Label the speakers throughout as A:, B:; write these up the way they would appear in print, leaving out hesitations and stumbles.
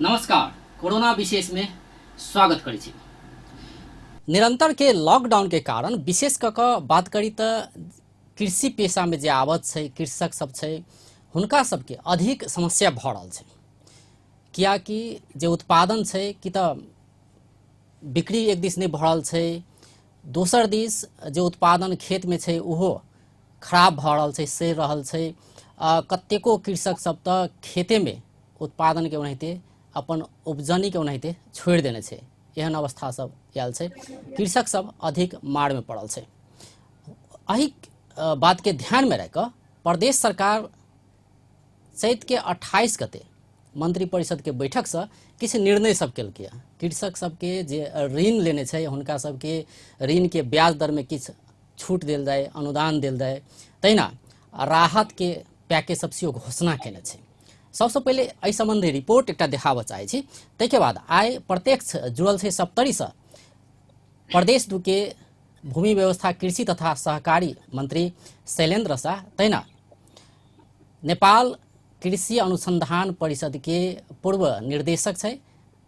A: नमस्कार, कोरोना विशेष में स्वागत करै छी। निरंतर के लॉकडाउन के कारण विशेष कऽ कऽ बात करी तऽ कृषि पेशा में जे आबत छै, कृषक सब छै, हुनका सबके अधिक समस्या भऽ रहल छै। कियाकि जे उत्पादन छै कि तऽ बिक्री एक दिस नहि भऽ रहल छै, दोसर दिस जे उत्पादन खेतमे छै ओहो खराब भऽ रहल छै, सड़ि रहल छै। कतेको कृषक सब तऽ खेतेमे उत्पादनके ओनाहिते अपन उपजनीके ओनाहिते छोड़ि देने छै। एहन अवस्था सब आयल छै, कृषक सब अधिक मारमे पड़ल छै। एहि बातके ध्यानमे राखि कऽ प्रदेश सरकार चैत के 28 गते मंत्रिपरिषद के बैठक से किछु निर्णय सब केलकै। कृषक सबके जे ऋण लेने छै हुनका सबके ऋण के ब्याज दर में किछु छूट देल जाय, अनुदान देल जाय, तहिना राहत के पैकेज सब सेहो घोषणा केने छै। सबसँ पहिले एहि सम्बन्धी रिपोर्ट एकटा देखाबऽ चाहै छी, ताहिके बाद आइ प्रत्यक्ष जुड़ल छै सप्तरीसँ प्रदेश 2 के भूमि व्यवस्था कृषि तथा सहकारी मंत्री शैलेन्द्र शाह, तहिना नेपाल कृषि अनुसंधान परिषद के पूर्व निर्देशक छै,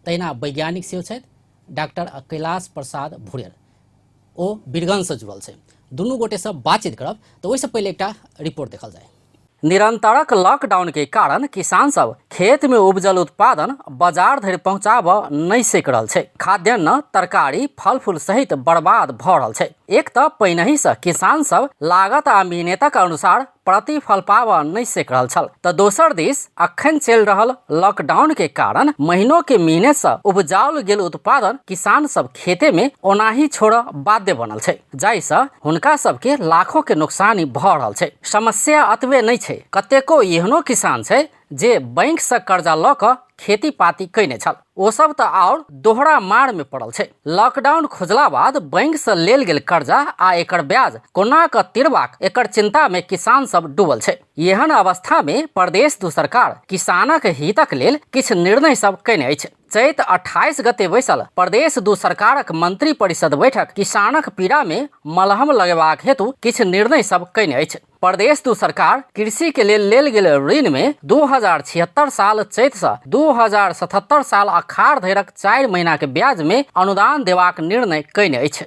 A: तहिना वैज्ञानिक सेहो छथि डॉक्टर कैलाश प्रसाद भुरेल, ओ वीरगंजसँ जुड़ल छै। दुनू गोटेसँ बातचीत करब, तऽ ओहिसँ पहिले एकटा रिपोर्ट देखल जाय। निरंतरक लॉकडाउन के कारण किसान सब खेत में उपजल उत्पादन बाजार धरि पहुंचाबऽ नहि सकि रहल छै। खाद्यान्न, तरकारी, फल फूल सहित बर्बाद भऽ रहल छै। एक तऽ पहिनहि सँ किसान सब लागत आ मेहनतक अनुसार प्रतिफल पाबऽ नहि सकि रहल छल, तऽ दोसर दिस अखन चलि रहल लॉकडाउन के कारण महीनों के मेहनत सँ उपजाओल गेल उत्पादन किसान सब खेते में ओनाही छोड़ऽ बाध्य बनल छै, जाहि सँ हुनका सबके लाखों के नुकसानी भऽ रहल छै। समस्या अतबे नहि छै, कतेको एहनो किसान छै जे बैंक सँ कर्जा लऽ कऽ खेती पाती कयने छल, ओ सब तऽ आओर दोहरा मार में पड़ल छै। लॉकडाउन खुजला बाद बैंक सँ लेल गेल कर्जा आ एकर ब्याज कोना कऽ तिरबाक एकर चिंता में किसान सब डूबल छै। एहन अवस्था में प्रदेश 2 सरकार किसानक हितक लेल किछु निर्णय सब कयने अछि। चैत 28 गते बैसल प्रदेश 2 सरकारक मंत्री परिषद बैठक किसानक पीड़ा में मलहम लगेबाक हेतु किछु निर्णय सब कयने अछि। प्रदेश 2 सरकार कृषि के लेल लेल गेल ऋण में 2076 साल चैत सँ 2077 साल अखाड़ धरिक 4 महीना के ब्याज में अनुदान देबाक निर्णय कयने अछि।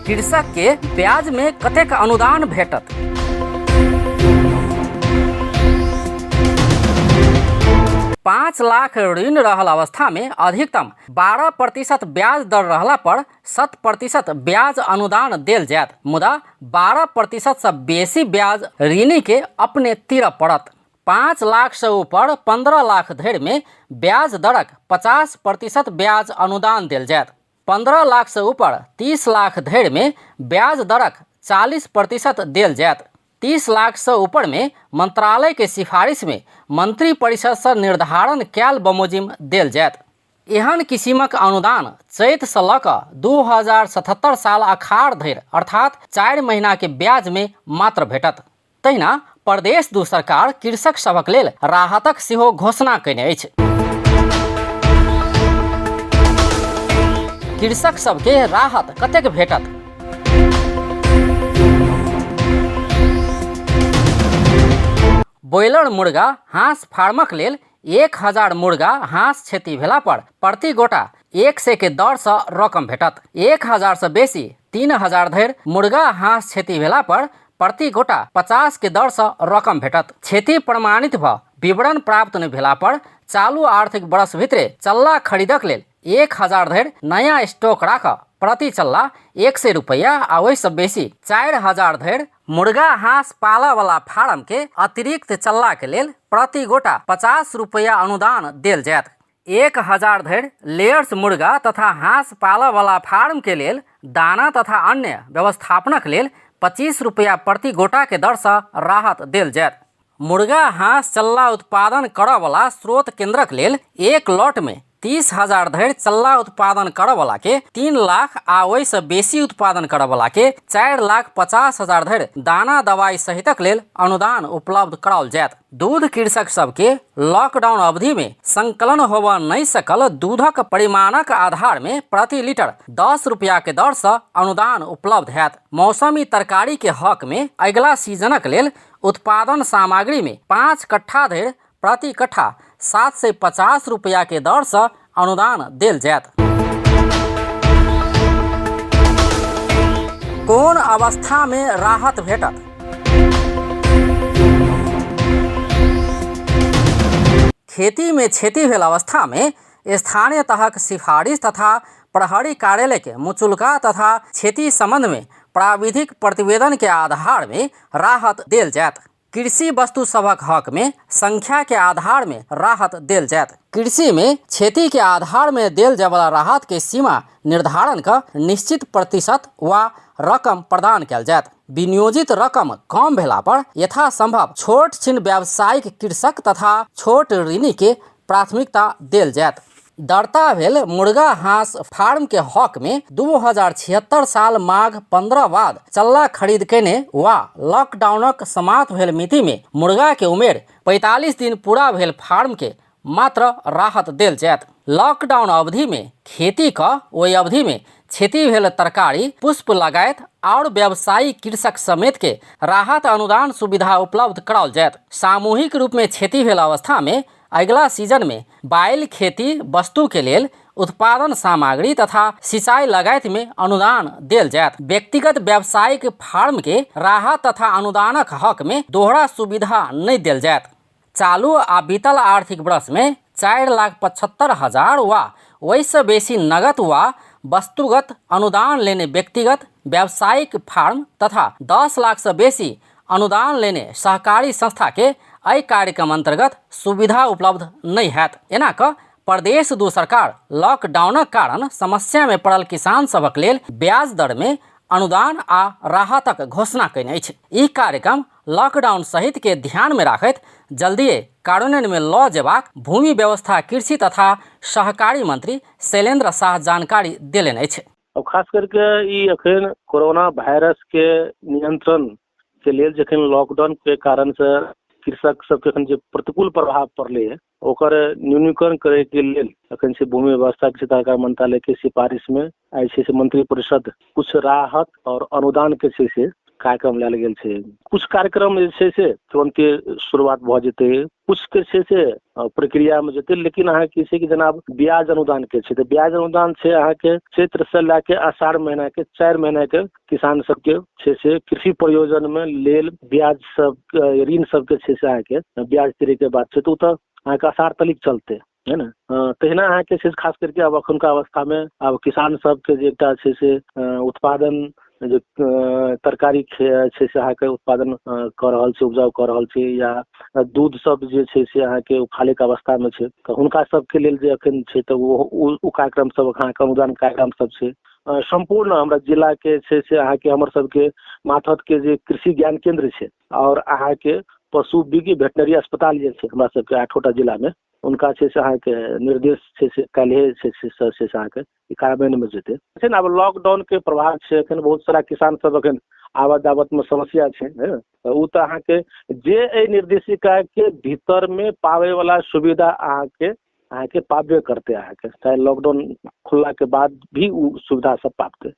A: कृषक के ब्याज में कतेक अनुदान भेटत? 5 लाख ऋण रहल अवस्था में अधिकतम 12% ब्याज दर रहला पर 100% ब्याज अनुदान देल जायत, मुदा 12% सँ बेसी ब्याज ऋणी के अपने तीरऽ पड़त। 5 लाख सँ ऊपर 15 लाख धरि में ब्याज दरक 50% ब्याज अनुदान देल जायत। 15 लाख सँ ऊपर 30 लाख धरि में ब्याज दरक 40% देल जायत। 30 लाख सँ ऊपर में मंत्रालय के सिफारिश में मंत्रिपरिषद सँ निर्धारण कयल बमोजिम देल जायत। एहन किसिमक अनुदान चैत सँ लऽ कऽ 2077 साल अखाड़ धरि अर्थात 4 महीना के ब्याज में मात्र भेटत। तहिना प्रदेश 2 सरकार कृषक सभक लेल राहतक सेहो घोषणा कयने अछि। कृषक सबके राहत कतेक भेटत? ब्रॉयलर मुर्गा हाँस फार्मक लेल 1000 मुर्गा हाँस क्षति भेला पर प्रति गोटा 100 के दर सँ रकम भेटत। 1000 सँ बेसी 3000 धरि मुर्गा हाँस क्षति भेला पर प्रति गोटा 50 के दर सँ रकम भेटत। क्षति प्रमाणित भ विवरण प्राप्त नहि भेला पर चालू आर्थिक वर्ष भितरे चल्ला खरीदक लेल 1000 धरि नयाँ स्टॉक राख प्रति चल्ला 100 रुपैया आ ओहिसँ बेसी 4000 धरि मुर्गा हाँस पालऽवला फार्म के अतिरिक्त चल्ला के लेल प्रति गोटा 50 रुपैया अनुदान देल जायत। 1000 धरि लेयर्स मुर्गा तथा हाँस पालऽवला फार्म के लेल दाना तथा अन्य व्यवस्थापनक लेल 25 रुपैया प्रति गोटा के दरसँ राहत देल जायत। मुर्गा हाँस चल्ला उत्पादन करऽवला स्रोत केंद्रक लेल एक लॉट में 30,000 धरि चल्ला उत्पादन करऽवला के 3 लाख आ ओहिसँ बेसी उत्पादन करऽवला के 4,50,000 धरि दाना दवाई सहितक लेल अनुदान उपलब्ध कराओल जायत। दूध कृषक सबके लॉकडाउन अवधि में संकलन होबऽ नहि सकल दूधक परिमाणक आधार में प्रति लीटर 10 रुपया के दर से अनुदान उपलब्ध हैत। मौसमी तरकारी के हक में अगिला सीजनक लेल उत्पादन सामग्री में 5 कट्ठा धरि प्रति कट्ठा 750 रुपया के दर से अनुदान देल जायत। कोन अवस्था में राहत भेटत? खेती में क्षति भेल अवस्था में स्थानीय तहक सिफारिश तथा प्रहरी कार्यालय के मुचुल्का तथा क्षति संबंध में प्राविधिक प्रतिवेदन के आधार में राहत देल जायत। कृषि वस्तु सभक हक में संख्या के आधार में राहत देल जायत। कृषि में क्षति के आधार में देल जायवला राहत के सीमा निर्धारण क निश्चित प्रतिशत वा रकम प्रदान कयल जायत। विनियोजित रकम कम भेला पर यथासंभव छोट छिन व्यावसायिक कृषक तथा छोट ऋणी के प्राथमिकता देल जायत। दर्ता भेल मुर्गा हांस फार्म के हक में 2076 साल माघ 15 बाद चल्ला खरीद केने वा लॉकडाउनक समाप्त भेल मिति में मुर्गा के उमेर 45 दिन पूरा भेल फार्म के मात्र राहत देल जायत। लॉकडाउन अवधि में खेती क ओहि अवधि में क्षति भेल तरकारी, पुष्प लगायत और व्यवसायी कृषक समेत के राहत अनुदान सुविधा उपलब्ध कराओल जायत। सामूहिक रूप में क्षति भेल अवस्था में अगिला सीजन में बाइल खेती वस्तु के लेल उत्पादन सामग्री तथा सिंचाई लगायत में अनुदान देल जायत। व्यक्तिगत व्यावसायिक फार्म के राहत तथा अनुदानक हक में दोहरा सुविधा नहीं देल जायत। चालू आ बीतल आर्थिक वर्ष में 4,75,000 वा ओहिसँ बेसी नगद वा वस्तुगत अनुदान लेने व्यक्तिगत व्यावसायिक फार्म तथा 10 लाख से बेसी अनुदान लेने सहकारी संस्था के एहि कार्यक्रम अंतर्गत सुविधा उपलब्ध नहीं हैत। एना क प्रदेश दू सरकार लॉकडाउनक कारण समस्या में पड़ल किसान सभक लेल ब्याज दर में अनुदान आ राहतक घोषणा कयने अछि। ई कार्यक्रम लॉकडाउन सहित के ध्यान में राखैत जल्दिए कार्यान्वयन में लऽ जेबाक भूमि व्यवस्था कृषि तथा सहकारी मंत्री शैलेंद्र शाह जानकारी देलनि अछि।
B: अब खास करके ई अखन कोरोना वायरस के नियंत्रण के लेल जखन लॉकडाउन के कारण से कृषक सबके अखन जे प्रतिकूल प्रभाव पड़लै है, ओकर न्यूनीकरण करे के लेल अखन से भूमि व्यवस्था कृषि सहकार मंत्रालय के सिफारिश में आइ छै से मंत्रिपरिषद कुछ राहत और अनुदान के छै से कार्यक्रम लायल गेल छै। कुछ कार्यक्रम जे छै से तुरन्ते शुरुआत भऽ जेतै, कुछ के छै से प्रक्रिया में जेतै। लेकिन अहाँके छै कि जेना ब्याज अनुदान के छै, तऽ ब्याज अनुदान छै अहाँके चैत्र से लए के आषाढ़ महीना के 4 महीना के किसान सबके छै से कृषि प्रयोजन में लेल ब्याज सब ऋण सबके छै से अहाँके ब्याज तिरै के बात छै, तऽ ओ तऽ अहाँके आषाढ़ तलिक चलतै, है ने। तहिना अहाँके छै खास करके आब एखुनका अवस्थामे आब किसान सबके जे एकटा छै से उत्पादन जे तरकारी छै से अहाँके उत्पादन कऽ रहल छै, उपजाउ कऽ रहल छै, या दूध सब जे छै से अहाँके उफालैके अवस्थामे छै, तऽ हुनका सबके लेल जे एखन छै तऽ ओ कार्यक्रम सब अहाँके अनुदान कार्यक्रम सब छै। सम्पूर्ण हमरा जिलाके छै से अहाँके हमर सबके मातहतके जे कृषि ज्ञान केन्द्र छै आओर अहाँके पशु विज्ञ वेटनरी अस्पताल जे छै हमरा सबके 8 जिलामे, उनका छै से अहाँके निर्देश छै से काल्हिए छै से छै से अहाँके ई कार्यान्वयनमे जेतै। छै ने आब लॉकडाउनके प्रभाव छै, एखन बहुत सारा किसान सब एखन आबत जाबतमे समस्या छै, है ने। तऽ ओ तऽ अहाँके जे एहि निर्देशिकाके भीतरमे पाबैवला सुविधा अहाँके पाबे करतै, अहाँके चाहे लॉकडाउन खुललाके बाद भी ओ सुविधा सब पाबतै।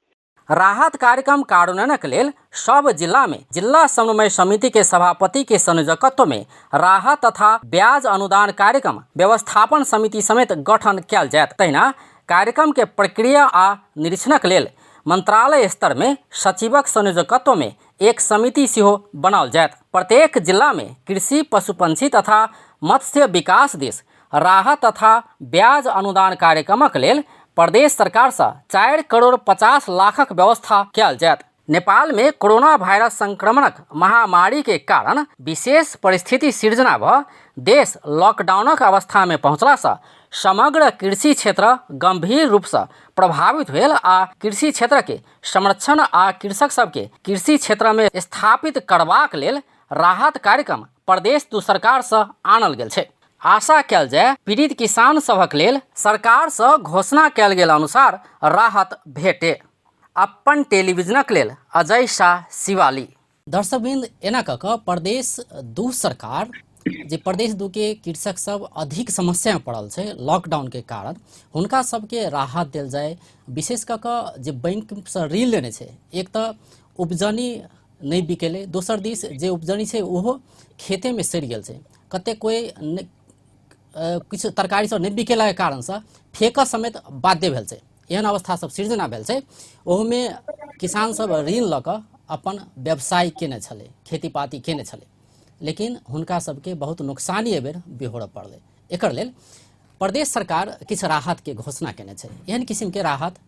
A: राहत कार्यक्रम कार्यान्वयनक लेल सब जिला में जिला समन्वय समिति के सभापति के संयोजकत्व में राहत तथा ब्याज अनुदान कार्यक्रम व्यवस्थापन समिति समेत गठन कयल जायत। तहिना कार्यक्रम के प्रक्रिया आ निरीक्षणक लेल मंत्रालय स्तर में सचिवक संयोजकत्व में एक समिति सेहो बनाओल जायत। प्रत्येक जिला में कृषि, पशु पंछी तथा मत्स्य विकास दिस राहत तथा ब्याज अनुदान कार्यक्रमक लेल प्रदेश सरकारसँ 4 करोड़ 50 लाखक व्यवस्था कयल जायत। नेपाल में कोरोना वायरस संक्रमणक महामारी के कारण विशेष परिस्थिति सिर्जना भ देश लॉकडाउनक अवस्था में पहुँचलासँ समग्र कृषि क्षेत्र गंभीर रूपसँ प्रभावित भेल आ कृषि क्षेत्र के संरक्षण आ कृषक सबके कृषि क्षेत्र में स्थापित करबाक लेल राहत कार्यक्रम प्रदेश दू सरकारसँ आनल गेल छै। आशा कयल जाय पीड़ित किसान सभक लेल सरकारसँ घोषणा कयल गेल अनुसार राहत भेटे। अपन टेलीविजनक लेल अजय शाह, शिवाली। दर्शकवृंद, एना कऽ कऽ प्रदेश 2 सरकार जे प्रदेश 2 के कृषक सब अधिक समस्या में पड़ल छै लॉकडाउन के कारण, हुनका सबके राहत देल जाय। विशेष कऽ कऽ जे बैंक से ऋण लेने छै, एक तऽ उपजनी नहि बिकेलै, दोसर दिस जे उपजनी छै ओहो खेते में सड़ि गेल छै। कतेक कोइ किछु तरकारी सब नहि बिकेलाके कारणसँ फेकऽ समेत बाध्य भेल छै। एहन अवस्था सब सृजना भेल छै। ओहोमे किसान सब ऋण लऽ कऽ अपन व्यवसाय केने छलै, खेती पाती केने छलै, लेकिन हुनका सबके बहुत नुकसानी एहिबेर बिहोरऽ पड़लै। एकर लेल प्रदेश सरकार किछु राहतके घोषणा केने छै। एहन किसिमके राहत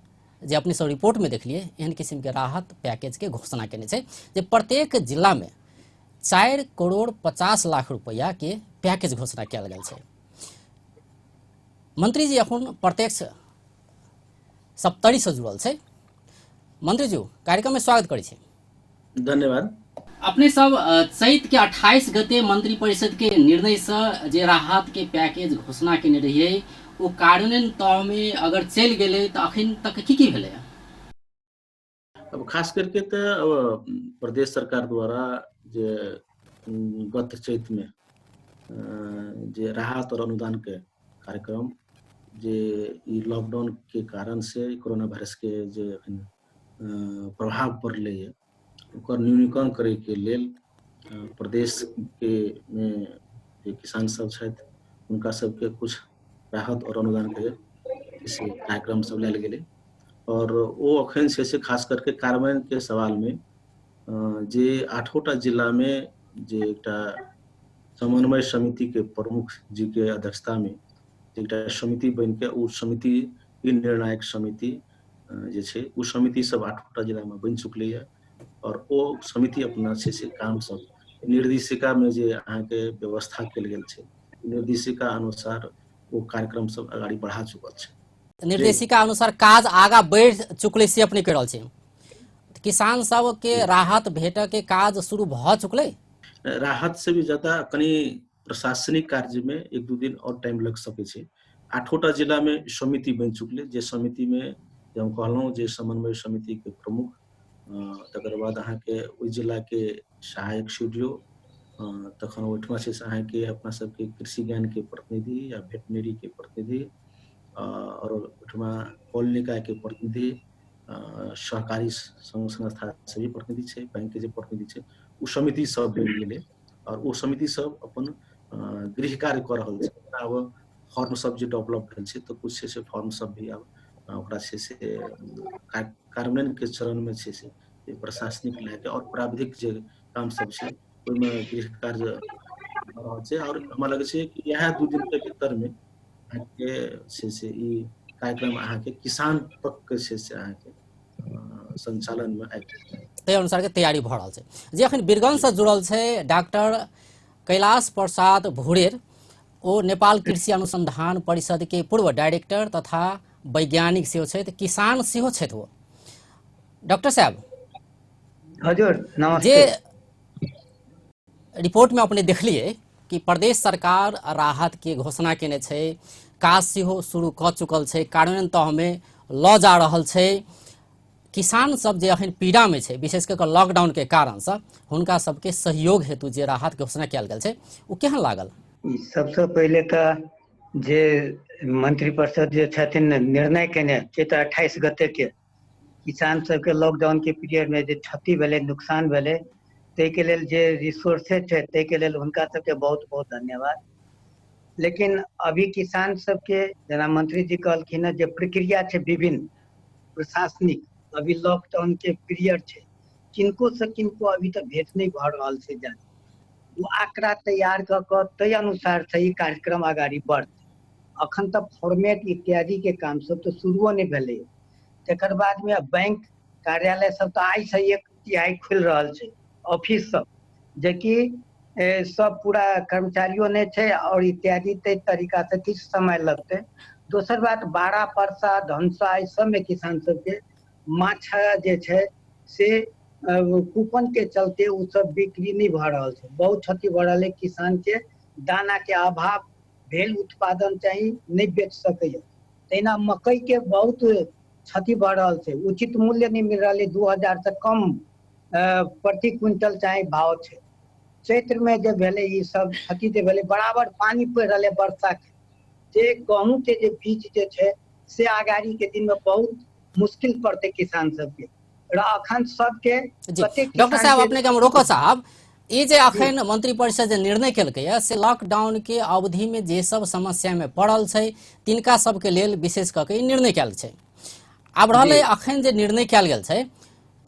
A: जे अपने सब रिपोर्टमे देखलियै, एहन किसिमके राहत पैकेजके घोषणा केने छै जे प्रत्येक जिलामे 4 करोड़ 50 लाख रुपैआ के पैकेज घोषणा कयल गेल छै। मंत्री जी अखन प्रत्यक्ष सप्तरी से जुड़ल छै। मंत्री जी, कार्यक्रम में स्वागत करै छी।
B: धन्यवाद।
A: अपने सब चैत के 28 गते मंत्री परिषद के निर्णय से जे राहत के पैकेज घोषणा केने रहियै, ओ कार्यान्वयन तह में अगर चलि गेलै तऽ अखन तक की की भेलै?
B: अब खास करके तऽ अब प्रदेश सरकार द्वारा जे गत चैत में जे राहत और अनुदान के कार्यक्रम जे ई लॉकडाउन के कारण से कोरोना वायरस के जे अखन प्रभाव पड़लै है, ओकर न्यूनीकरण करे के लेल प्रदेश के में जे किसान सब छथि हुनका सबके कुछ राहत और अनुदान के से कार्यक्रम सब लायल गेलै। और ओ अखन छै से खास करके कार्यान्वयन के सवाल में जे 8 जिला में जे एकटा समन्वय समिति के प्रमुख जी के अध्यक्षता में एकटा समिति बनि के ओ समिति निर्णायक समिति जे छै ओ समिति सब 8 जिला में बनि चुकलै है। और ओ समिति अपना छै से काम सब निर्देशिका में जे अहाँके व्यवस्था कयल गेल छै निर्देशिका अनुसार ओ कार्यक्रम सब अगाडि बढ़ा चुकल छै।
A: निर्देशिका अनुसार काज आगा बढ़ि चुकलै से अपने कहि रहल छी। किसान सब के राहत भेटऽ के काज शुरू भऽ चुकलै?
B: राहत से भी ज्यादा कनि प्रशासनिक कार्य में 1-2 दिन और टाइम लग सकै छै। 8 जिला में समिति बनि चुकलै, जे समिति में जे हम कहलहुँ जे समन्वय समिति के प्रमुख, तकर बाद अहाँके ओहि जिला के सहायक सी डी ओ, तखन ओहिठमा छै से अहाँके अपना सबके कृषि ज्ञान के प्रतिनिधि या वेटनरी के प्रतिनिधि, और ओहिठमा कल निकाय के प्रतिनिधि, सहकारी संघ संस्था से भी प्रतिनिधि छै, बैंक के जे प्रतिनिधि छै, ओ समिति सब बनि गेलै। और ओ समिति सब अपन गृह कार्य कऽ रहल छै। आब फॉर्म सब जे डेवलप भेल छै तऽ कुछ छै से फॉर्म सब भी आब ओकरा छै से कार्यान्वयन के चरण में छै से प्रशासनिक लए के और प्राविधिक जे काम सब छै ओहिमे गृह कार्य रहल छै। और हमरा लगै छै कि इएह 2 दिन के भीतर में अहाँके छै से ई कार्यक्रम अहाँके किसान तक के छै से अहाँके संचालन में आबि जेतै।
A: ताहि अनुसार के तैयारी भऽ रहल छै। जे अखन वीरगंज से जुड़ल छै डॉक्टर कैलाश प्रसाद भुरेर, ओ नेपाल कृषि अनुसंधान परिषद के पूर्व डायरेक्टर तथा वैज्ञानिक सेहो छथि, किसान सेहो छथि ओ। डॉक्टर साहब
C: हजुर नमस्ते।
A: जे रिपोर्ट में अपने देखलिए कि प्रदेश सरकार राहत के घोषणा केने छै, काज सेहो शुरू कऽ चुकल छै, कार्यान्वयन तह में लऽ जा रहल छै। किसान सब जे अखन पीड़ा में छै, विशेष कऽ लॉकडाउन के कारण से, हुनका सबके सहयोग हेतु जे राहत के घोषणा कयल गेल छै, ओ केहन लागल?
C: सबसे पहिले तऽ जे मंत्रिपरिषद जे छथिन निर्णय केने चैत 28 गते के किसान सबके लॉकडाउन के पीरियड में जे क्षति भेलै, नुकसान भेलै, ताहिके लेल जे रिसोर्सेज छै ताहिके लेल हुनका सबके बहुत बहुत धन्यवाद। लेकिन अभी किसान सबके जेना मंत्री जी कहलखिन हँ जे प्रक्रिया छै विभिन्न प्रशासनिक, अभी लॉकडाउन के पीरियड छै, किनको से किनको अभी तक भेंट नहि भऽ रहल छै। जाने ओ आंकड़ा तैयार कऽ कऽ ताहि अनुसार से ई कार्यक्रम अगाडि बढ़तै। अखन तऽ फॉर्मेट इत्यादि के काम सब तऽ शुरुओ नहि भेलै। तकर बाद में बैंक कार्यालय सब तऽ आइ से 1/3 खुलि रहल छै, ऑफिस सब जेकि सब पूरा कर्मचारियों नहि छै और इत्यादि, ताहि तरीका से किछु समय लगतै। दोसर बात बारा परसा धनसा एहि सबमे किसान सबके माछा जे छै से कूपन के चलते ओ सब बिक्री नहि भऽ रहल छै, बहुत क्षति भऽ रहल है किसान के। दाना के अभाव भेल उत्पादन चाही नहि बेच सकैए। तहिना मकई के बहुत क्षति भऽ रहल छै, उचित मूल्य नहि मिल रहल है, 2000 से कम प्रति क्विंटल चाहे भाव छै। चैत्र में जे भेलै ई सब क्षति जे भेलै, बराबर पानी पड़ि रहलै वर्षा के, जे गहूँ के जे बीज जे छै से अगाड़ी के दिन में बहुत मुश्किल पड़तै किसान सबके। र अखन सबके
A: डॉक्टर साहब अपने के हम रोकऽ साहब, ई जे अखन मंत्रिपरिषद जे निर्णय केलकै से लॉकडाउन के अवधि में जे सब समस्या में पड़ल छै तिनका सबके लेल विशेष कऽ के ई निर्णय कयल छै। आब रहलै अखन जे निर्णय कयल गेल छै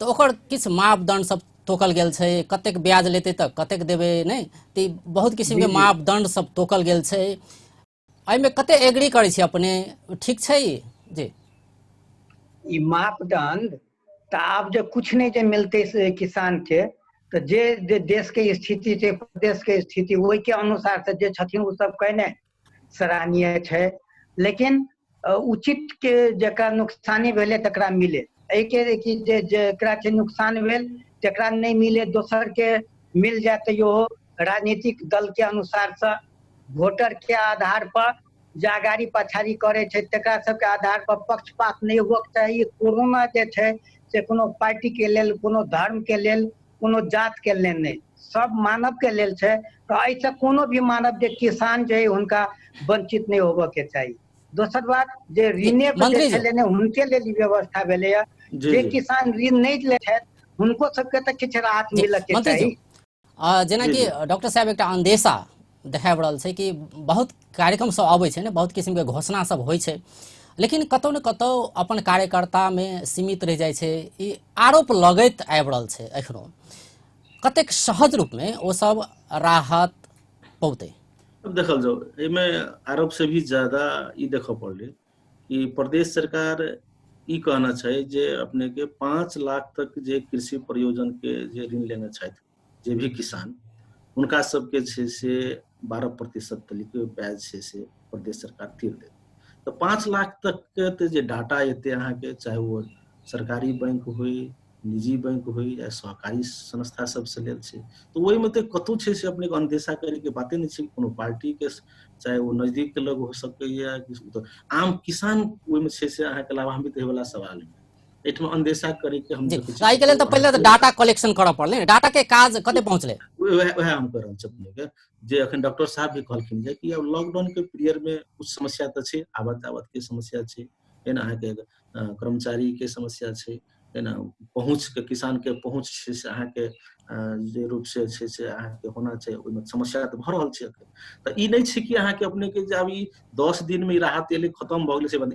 A: तऽ ओकर किछु मापदंड सब तोकल गेल छै, कतेक ब्याज लेतै तऽ कतेक देबै, नहि तऽ बहुत किसिम के मापदंड सब तोकल गेल छै। एहिमे कते एग्री करै छी अपने, ठीक छै जी
C: ई मापदंड? तऽ आब जे कुछ नहि जे मिलतै से किसान के, तऽ जे जे देश के स्थिति छै, प्रदेश के स्थिति, ओहि के अनुसार से जे छथिन ओ सब कहने सराहनीय छै, लेकिन उचित के जकरा नुकसानी भेलै तकरा मिले। एहिके कि जे जकरा छै नुकसान भेल तकरा नहि मिले, दोसर के मिल जाए तऽ इहो राजनीतिक दल के अनुसार से वोटर के आधार पर जे अगाड़ी पछाड़ी करै छै तकरा सबके आधार पर पक्षपात नहि होबक चाही। कोरोना जे छै से कोनो पार्टी के लेल, कोनो धर्म के लेल, कोनो जात के लेल नहि, सब मानव के लेल छै। तऽ एहिसँ कोनो भी मानव जे किसान जे हुनका वंचित नहि होबऽ के चाही। दोसर बात जे ऋणे जे छलै ने हुनके लेल ई व्यवस्था भेलैया, जे किसान ऋण नहि लै छथि हुनको सबके तऽ किछु राहत मिलऽ के चाही।
A: जेनाकि डॉक्टर साहब एकटा अंदेशा देखाबि रहल छै कि बहुत कार्यक्रम सब अबै छै ने, बहुत किसिमके घोषणा सब होइ छै, लेकिन कतौ ने कतौ अपन कार्यकर्तामे सीमित रहि जाइ छै, ई आरोप लगैत आबि रहल छै एखनो। कतेक सहज रूपमे ओ सब राहत पौतै?
B: अब देखल जाओ, एहिमे आरोप से भी ज्यादा ई देखऽ पड़लै कि प्रदेश सरकार ई कहना छै जे अपने के 5 लाख तक जे कृषि परियोजन के जे ऋण लेने छथि जे भी किसान, हुनका सबके छै से 12% तक ब्याज छै से प्रदेश सरकार तीर देत। तऽ 5 लाख तक के तऽ जे डाटा एतै अहाँके, चाहे वो सरकारी बैंक होइ, निजी बैंक होइ या सहकारी संस्था सबसँ लेल छै, तऽ ओहिमे तऽ कतहु छै से अपनेके अनदेशा करैके बाते नहि छै। कोनो पार्टीके चाहे ओ नजदीकके लग हो सकैए, तऽ आम किसान ओहिमे छै से अहाँके लाभान्वित होयवला सवाल नहि। एहिठाम अनदेशा करैके हम
A: देखै छी। एहिके लेल तऽ पहिले तऽ डाटा कलेक्शन करऽ पड़लै, डाटा के काज कते पहुँचलै?
B: वएह हम कहि रहल छी अपनेके, जे अखन डॉक्टर साहब भी कहलखिन जे कि आब लॉकडाउन के पीरियड में कुछ समस्या तऽ छै, आबत जाबत के समस्या छै, एना अहाँके कर्मचारी के समस्या छै, एना पहुँच के किसान के पहुँच छै से अहाँके जे रूप से छै से अहाँके होना छै, ओहिमे समस्या तऽ भऽ रहल छै अखन। तऽ ई नहि छै कि अहाँके अपने के जे आब ई 10 दिन में राहत एलै खत्म भऽ गेलै से बात।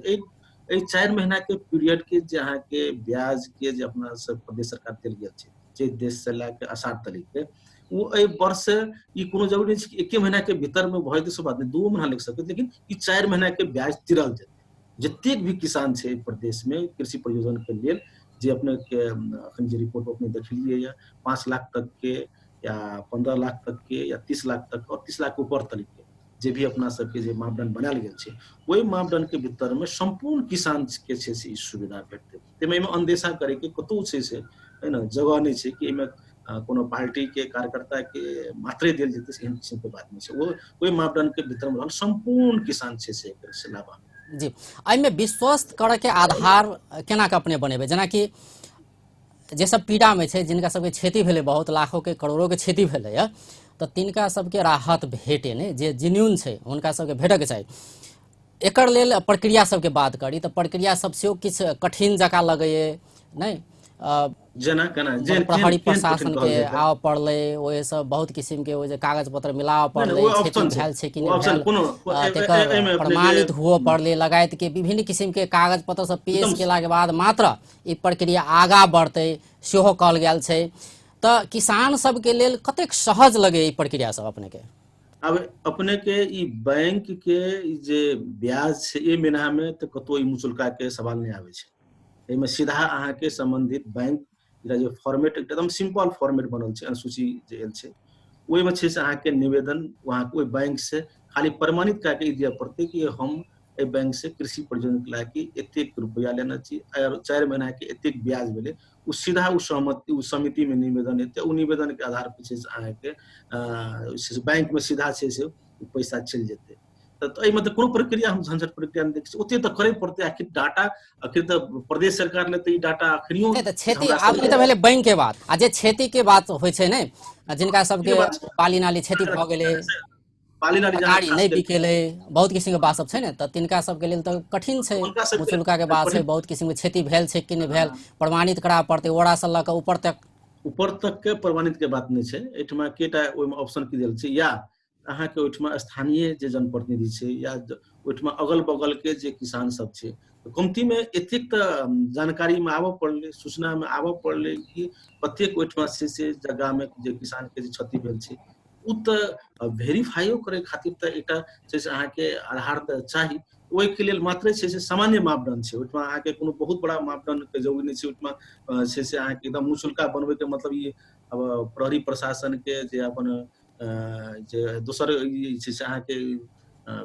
B: एहि 4 महीना के पीरियड के जे अहाँके ब्याज के जे अपना सब प्रदेश सरकार देल गेल छै जे देश से लए के आषाढ़ तक के, ओ एहि वर्ष से ई कोनो जरूरी नहि छै कि एके महीना के भीतर में भऽ जेतै से बात नहि, 2 महीना लागि सकैत, लेकिन ई 4 महीना के ब्याज तिरल जेतै। जतेक भी किसान छै प्रदेश में कृषि परियोजन के लेल, जे अपने के अखन जे रिपोर्ट अपने देखलियै या 5 लाख तक के या 15 लाख तक के या 30 लाख तक और 30 लाख ऊपर तक के जे भी अपना सबके जे मापदंड बनायल गेल छै, ओहि मापदंड के भीतर में संपूर्ण किसान के छै से ई सुविधा भेटतै। ताहिमे एहिमे अनदेशा करे के कतहु छै से है ने जगह नहि छै कि एहिमे कोनो पार्टी के कार्यकर्ता के मात्रे देल जेतै, एहन किसिम के बात नहि छै। ओ ओहि मापदंड के भीतर में रहल संपूर्ण किसान छै से एकर से लाभान्वित।
A: जी, एहिमे विश्वस्त करऽ के आधार केना के अपने बनेबै? जेनाकि जे सब पीड़ा में छै, जिनका सबके क्षति भेलै, बहुत लाखों के करोड़ों के क्षति भेलै, तऽ तिनका सबके राहत भेटे नहि, जे जेन्यून छै हुनका सबके भेटऽके चाही। एकर लेल प्रक्रिया सबके बात करी तऽ प्रक्रिया सब सेहो किछु कठिन जकाँ लगैए नहि?
B: जेना केना
A: प्रहरी प्रशासन के आबऽ पड़लै, ओहिसँ बहुत किसिम के ओ जे कागज पत्र मिलाबऽ पड़लै, क्षति भेल छै कि नहि भेल तेकर प्रमाणित हुअ पड़लै, लगायत के विभिन्न किसिम के कागज पत्र सब पेश केलाके बाद मात्र ई प्रक्रिया आगाँ बढ़तै सेहो कहल गेल छै। तऽ किसान सबके लेल कतेक सहज लगै ई प्रक्रिया सब अपने के?
B: आब अपने के ई बैंक के जे ब्याज छै एहि महीना में तऽ कतौ ई मुचुलका के सवाल नहि आबै छै। एहिमे सीधा अहाँके संबंधित बैंक जे फॉर्मेट एकदम सिंपल फॉर्मेट बनल छै, अनुसूची जे आयल छै, ओहिमे छै से अहाँके निवेदन अहाँके ओहि बैंक से खाली प्रमाणित कए के ई दिअ पड़तै कि हम एहि बैंक से कृषि परियोजना के लए के एतेक रुपया लेने छी, 4 महीना के एतेक ब्याज भेलै, ओ सीधा ओ सहमति ओ समिति में निवेदन हेतै, ओ निवेदन के आधार पर छै से अहाँके बैंक में सीधा छै से ओ पैसा चलि जेतै।
D: तऽ एहिमे तऽ कोनो प्रक्रिया हम झंझट प्रक्रिया नहि देखै छी, ओते तऽ करै पड़तै। आखिर डाटा आखिर तऽ प्रदेश सरकार ले तऽ ई डाटा अखनियो
A: तऽ क्षति आब ई तऽ भेलै बैंक के बात, आ जे क्षति के बात होइ छै ने, जिनका सबके पाली नाली क्षति भऽ गेलै,
D: पाली नाली
A: गाड़ी नहि बिकेलै, बहुत किसिम के बात सब छै ने, तऽ तिनका सबके लेल तऽ कठिन छै, मुचुल्का के बात छै, बहुत किसिम के क्षति भेल छै कि नहि भेल प्रमाणित कराबऽ पड़तै, ओरा से लऽ कऽ ऊपर तक,
D: ऊपर तक के प्रमाणित के बात नहि छै। एहिठमा केटा ओहिमे ऑप्शन की देल छै, या अहाँके ओहिठमा स्थानीय जे जनप्रतिनिधि छै या ओहिठमा अगल बगल के जे किसान सब छै, कमतीमे एतेक तऽ जानकारीमे आबऽ पड़लै, सूचनामे आबऽ पड़लै कि कतेक ओहिठमा छै से जगहमे जे किसानके जे क्षति भेल छै, ओ तऽ वेरीफाइयो करै खातिर तऽ एकटा छै से अहाँके आधार तऽ चाही। ओहिके लेल मात्रे छै से सामान्य मापदंड छै, ओहिठमा अहाँके कोनो बहुत बड़ा मापदंडके जरूरी नहि छै। ओहिठमा छै से अहाँके एकदम मुचुल्का बनबैके मतलब ई अब प्रहरी प्रशासनके जे अपन जे दोसर ई छै से अहाँके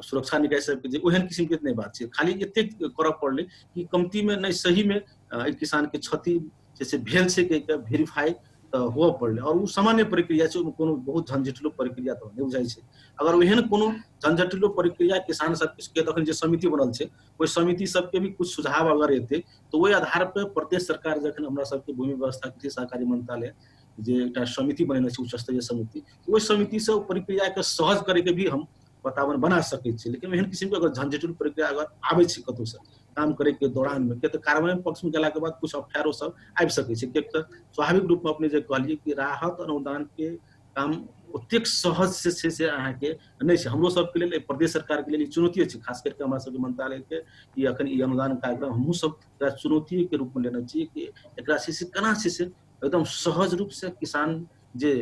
D: सुरक्षा निकाय सबके जे ओहन किसिमके नहि बात छै, खाली एतेक करऽ पड़लै कि कमतीमे नहि सहीमे एहि किसानके क्षति जे छै भेल छै के वेरीफाई तऽ हुअ पड़लै। और ओ सामान्य प्रक्रिया छै, ओहिमे कोनो बहुत झंझटिलो प्रक्रिया तऽ नहि बुझाइ छै। अगर ओहन कोनो झंझटिलो प्रक्रिया किसान सबके तखन जे समिति बनल छै ओहि समिति सबके भी कुछ सुझाव अगर एतै तऽ ओहि आधार पर प्रदेश सरकार जखन हमरा सबके भूमि व्यवस्था कृषि सहकारी मंत्रालय जे एकटा समिति बनेने छै उच्च स्तरीय समिति, ओहि समिति से प्रक्रिया के सहज करे के भी हम वातावरण बना सकै छी। लेकिन एहन किसिम के अगर झंझटिल प्रक्रिया अगर आबै छै कतौ से काम करे के दौरान में, किया तऽ कार्यान्वयन पक्ष में गेला के बाद कुछ अफेयरो सब आबि सकै छै। किया तऽ स्वाभाविक रूप में अपने जे कहलियै कि राहत अनुदान के काम ओतेक सहज से छै से अहाँके नहि छै। हमरो सबके लेल प्रदेश सरकार के लेल ई चुनौती छै, खास करके हमरा सबके मंत्रालय के ई अखन ई अनुदान कार्यक्रम हमहूँ सब एकरा चुनौती के रूप में लेने छियै कि एकरा छै से केना छै से एकदम सहज रूप से किसान जे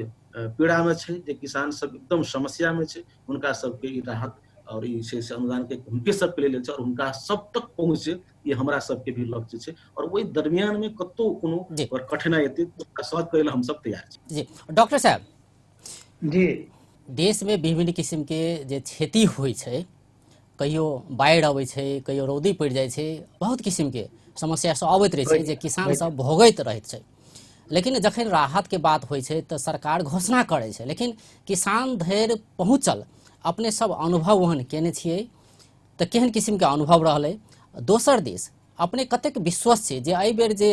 D: पीड़ा में छै, जे किसान सब एकदम समस्या में छै, हुनका सबके ई राहत और ई छै से अनुदान के हुनके सबके लेल छै और हुनका सब तक पहुँचे, ये हमरा सबके भी लक्ष्य छै। और ओहि दरमियान में कतौ कोनो कठिनाई एतै तऽ सहज करै लए हम सब तैयार छी।
A: जी डॉक्टर साहब
C: जी,
A: देश में विभिन्न किसिम के जे क्षति होइ छै, कहियो बाढ़ि अबै छै, कहियो रौदी पड़ि जाइ छै, बहुत किसिम के समस्या सब अबैत रहै छै जे किसान सब भोगैत रहैत छै। लेकिन जखन राहत के बात होइ छै तऽ सरकार घोषणा करै छै, लेकिन किसान धरि पहुँचल अपने सब अनुभव ओहन केने छियै तऽ केहन किसिम के अनुभव रहलै? दोसर दिस अपने कतेक विश्वस्त छी जे एहि बेर जे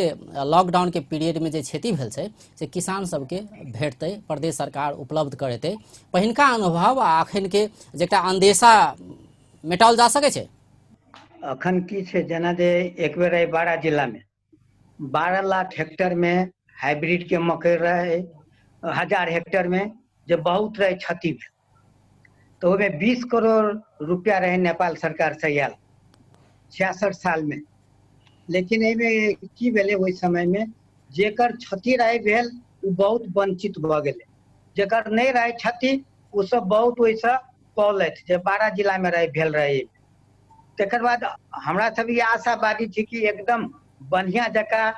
A: लॉकडाउन के पीरियड में जे क्षति भेल छै से किसान सबके भेटतै, प्रदेश सरकार उपलब्ध करेतै? पहिनका अनुभव आ अखन के जेकरा अंदेशा मेटाओल जा सकै छै?
C: अखन की छै, जेना जे एक बेर एहि बारा जिला में 12 लाख हेक्टर में हाइब्रिड के मकई रहे, 1000 हेक्टर में जे बहुत रहे क्षति भेल, तो ओहिमे 20 करोड़ रुपया रहे नेपाल सरकार से आयल 66 साल में। लेकिन एहिमे की भेलै, ओहि समय में जेकर क्षति रहे भेल ओ बहुत वंचित भऽ गेलै, जेकर नहि रहे क्षति ओ सब बहुत ओहिसँ पौलथि जे 12 जिला में रहे भेल रहे। तकर बाद हमरा सब ई आशावादी छी कि एकदम बढ़िया जकाँ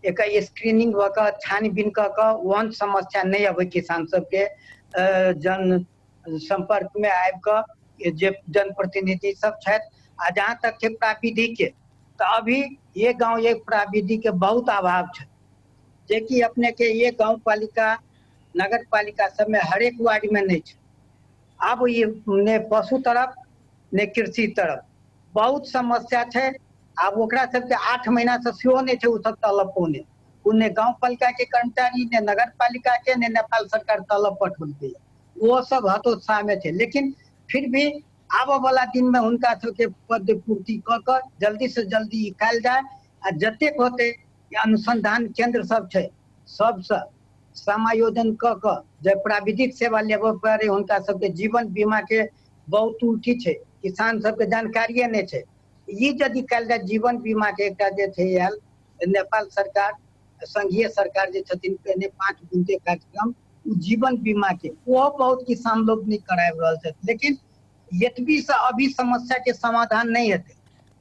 C: एक स्क्रीनिंग भऽ कऽ छानबीन कऽ कऽ ओहन समस्या नहि अबै किसान सबके, जन संपर्क में आबि कऽ जे जनप्रतिनिधि सब छथि। आ जहाँ तक छै प्राविधि के, तऽ अभी एक गाँव एक प्राविधि के बहुत अभाव छै, जेकि अपने के एक गाँव पालिका नगर पालिका सबमे हरेक वार्ड में नहि छै। आब ई ने पशु तरफ ने कृषि तरफ बहुत समस्या छै। आब ओकरा सबके 8 महीना से सेहो नहि छै ओ सब तलब पौने, ओ ने गाँव पालिका के कर्मचारी ने नगर पालिका के ने नेपाल सरकार तलब पठौलकै, ओ सब हतोत्साह में छै। लेकिन फिर भी आबऽ वाला दिन में हुनका सबके पद पूर्ति कऽ कऽ जल्दी से जल्दी ई कयल जाय। आ जतेक होतै अनुसंधान केंद्र सब छै सबसँ समायोजन कऽ कऽ जे प्राविधिक सेवा लेबऽ पड़े हुनका सबके। जीवन बीमा के बहुत त्रुटि छै, किसान सबके जानकारिए नहि छै। ई यदि कयल जाय जीवन बीमा के एकटा जे छै आयल नेपाल सरकार संघीय सरकार जे छथिन पहिने 5 बुंदे कार्यक्रम ओ जीवन बीमा के ओहो बहुत किसान लोग नहि कराबि रहल छथि। लेकिन एतबी से अभी समस्या के समाधान नहि हेतै।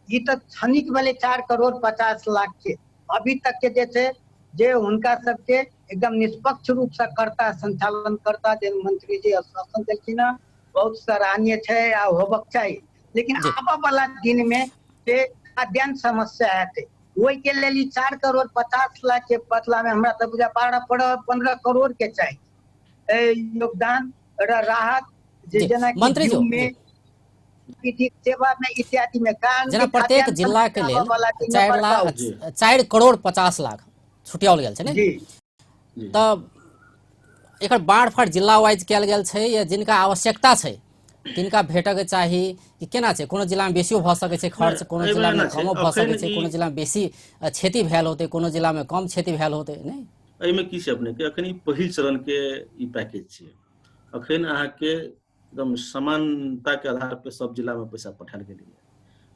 C: ई तऽ क्षणिक भेलै 4 करोड़ 50 लाख के अभी तक के जे छै जे हुनका सबके एकदम निष्पक्ष रूप से करता संचालन करता जे मंत्री जी आश्वासन देलखिन हँ बहुत सराहनीय छै आ होबक चाही। लेकिन आबऽ वाला दिन में जे खाद्यान्न समस्या हेतै ओहि के लेल 4 करोड़ 50 लाख के बदला में हमरा तऽ बुझा 12-15 करोड़ के चाही योगदान राहत जे जेना
A: मंत्री जी।
C: विधिक सेवा में इत्यादि में, कारण
A: जेना
C: कि
A: प्रत्येक
C: खाद्यान्न
A: जिला के लेल
C: वाला दिन
A: 4
C: बड़का
A: लाख
D: जी।
A: 4 करोड़ 50 लाख छुटियाओल गेल छै ने?
C: जी।
D: जी।
A: तऽ एकर बाँटफाँट जिला वाइज कयल गेल छै या जिनका आवश्यकता छै तिनका भेटयके चाही कि केना छै? कोनो जिलामे बेसियो भऽ सकै छै खर्च,
D: नहि,
A: कोनो
D: एहिमे
A: जिलामे
D: एना छै,
A: कमो भऽ
D: अखन
A: सकै छै,
D: ई
A: कोनो जिलामे बेसी क्षति भेल होतै, कोनो जिलामे कम क्षति भेल होतै, नहि?
D: एहिमे की छै अपनेके, अखन ई पहिल चरण के ई पैकेज छै। अखन अहाँके एकदम समानता के आधार पे सब जिला में पैसा पठायल गेलैए।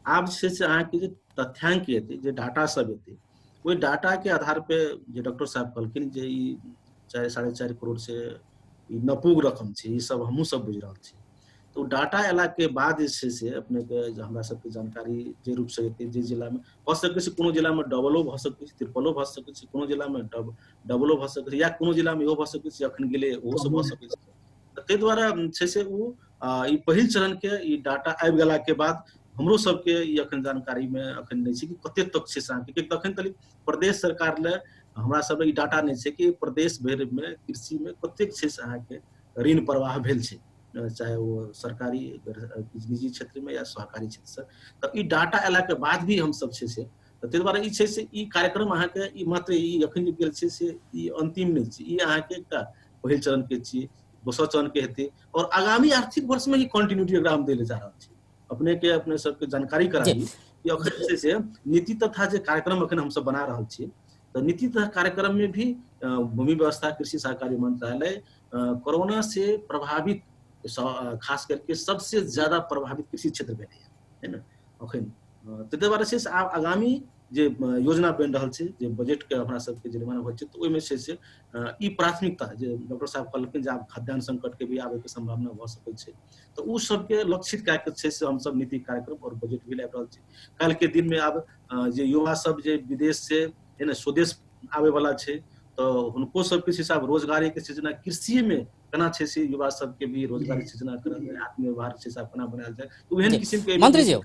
D: आब जे छै से अहाँके जे तथ्यांक एतै, जे डाटा सब एतै, ओहि डाटा के आधार पे जे डॉक्टर साहब कहलखिन जे ई 4-4.5 करोड़ से ई नपुग रकम छै, ई सब हमहूँ सब बुझि रहल छी। तऽ ओ डाटा अयला के बाद जे छै से अपनेके जे हमरा सबके जानकारी जे रूप से एतै, जे जिलामे भऽ सकै छै, कोनो जिलामे डबलो भऽ सकै छै, ट्रिपलो भऽ सकै छै, कोनो जिलामे डबलो भऽ सकै छै या कोनो जिलामे इहो भऽ सकै छै अखन गेलै, ओहो सब भऽ सकै छै। तऽ ताहि दुआरे छै से ओ ई पहिल चरण के ई डाटा आबि गेला के बाद हमरो सबके ई अखन जानकारी मे अखन नहि छै कि कते तक छै से अहाँके, कियाकि अखन तक प्रदेश सरकार ले हमरा सब ई डाटा नहि छै कि प्रदेश भरि मे कृषि मे कतेक छै से अहाँके ऋण प्रवाह भेल छै, चाहे ओ सरकारी, निजी क्षेत्र में या सहकारी क्षेत्र से। तऽ ई डाटा अयला के बाद भी हमसब छै से, तऽ ताहि दुआरे ई छै से ई कार्यक्रम अहाँके ई मात्र ई अखन जे गेल छै से ई अंतिम नहि छै। ई अहाँके एकटा पहिल चरण के छियै, दोसर चरण के हेतै और आगामी आर्थिक वर्ष में ही कंटिन्यूटी एकरा हम दै लए जा रहल छी। अपने के अपने सबके जानकारी कराबी कि अखन जे छै से नीति तथा जे कार्यक्रम अखन हमसब बना रहल छी, तऽ नीति तथा कार्यक्रम में भी भूमि व्यवस्था कृषि सहकारी मंत्रालय कोरोना से प्रभावित, खास करके सबसे ज्यादा प्रभावित कृषि क्षेत्र भेलै है ने अखन। ताहि दुआरे छै से आब आगामी जे योजना बनि रहल छै, जे बजट के अपना सबके जे निर्माण होइ छै, तऽ ओहिमे छै से ई प्राथमिकता जे डॉक्टर साहब कहलखिन जे आब खाद्यान्न संकट के भी आबे के सम्भावना भऽ सकै छै, तऽ ओ सबके लक्षित कए के छै से हमसब नीति कार्यक्रम और बजट भी लाबि रहल छी। काल्हि के दिन में आब जे युवा सब जे विदेश से है ने स्वदेश आबे वाला छै, तऽ हुनको सबके छै से आब रोजगारी के सृजना कृषि में केना छै से युवा सबके भी रोजगारी सृजना करल जाय, आत्मनिर्भर छै से केना बनायल जाय, तऽ ओहन किसिम के
A: मंत्री जी,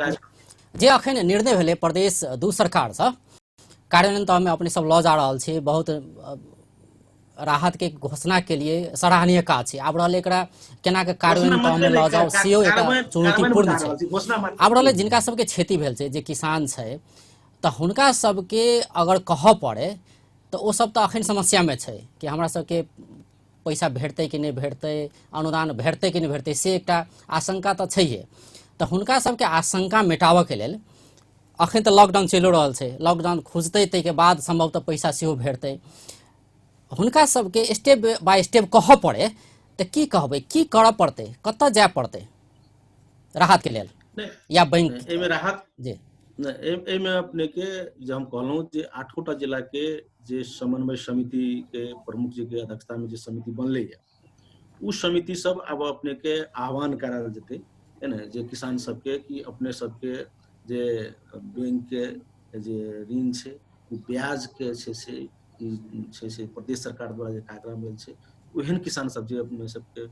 A: जे अखन निर्णय भेलै प्रदेश दू सरकारसँ, कार्यान्वयन तहमे अपने सब लऽ जा रहल छी, बहुत राहत के घोषणा के लिए सराहनीय काज छै। आब रहल एकरा केना के कार्यान्वयन तहमे लऽ जाउ, सेहो एकटा चुनौतीपूर्ण छै। आब रहलै जिनका सबके क्षति भेल छै, जे किसान छै, तऽ हुनका सबके अगर कहऽ पड़े तऽ ओ सब तऽ अखन समस्यामे छै कि हमरा सबके पैसा भेटतै कि नहि भेटतै, अनुदान भेटतै कि नहि भेटतै, से एकटा आशंका तऽ छैहे। तऽ हुनका सबके आशंका मेटाबऽके लेल अखन तऽ लॉकडाउन चलि रहल छै, लॉकडाउन खुजतै ताहिके बाद सम्भवतः पैसा सेहो भेटतै। हुनका सबके स्टेप बाय स्टेप कहऽ पड़े तऽ की कहबै, की करऽ पड़तै, कतऽ जाय पड़तै राहतके लेल या बैंक?
D: एहिमे राहत
A: जी।
D: एहिमे अपने के जे हम कहलहुँ जे आठोटा जिला के जे समन्वय समिति के प्रमुख जी के अध्यक्षता में जे समिति बनलै है, उ समिति सब आब अपने के आह्वान करायल जेतै है ने जे किसान सबके कि अपने सबके जे बैंक के जे ऋण छै, ओ ब्याज के छै से ई छै से प्रदेश सरकार द्वारा जे कार्यक्रम भेल छै, ओहन किसान सब जे अपने सबके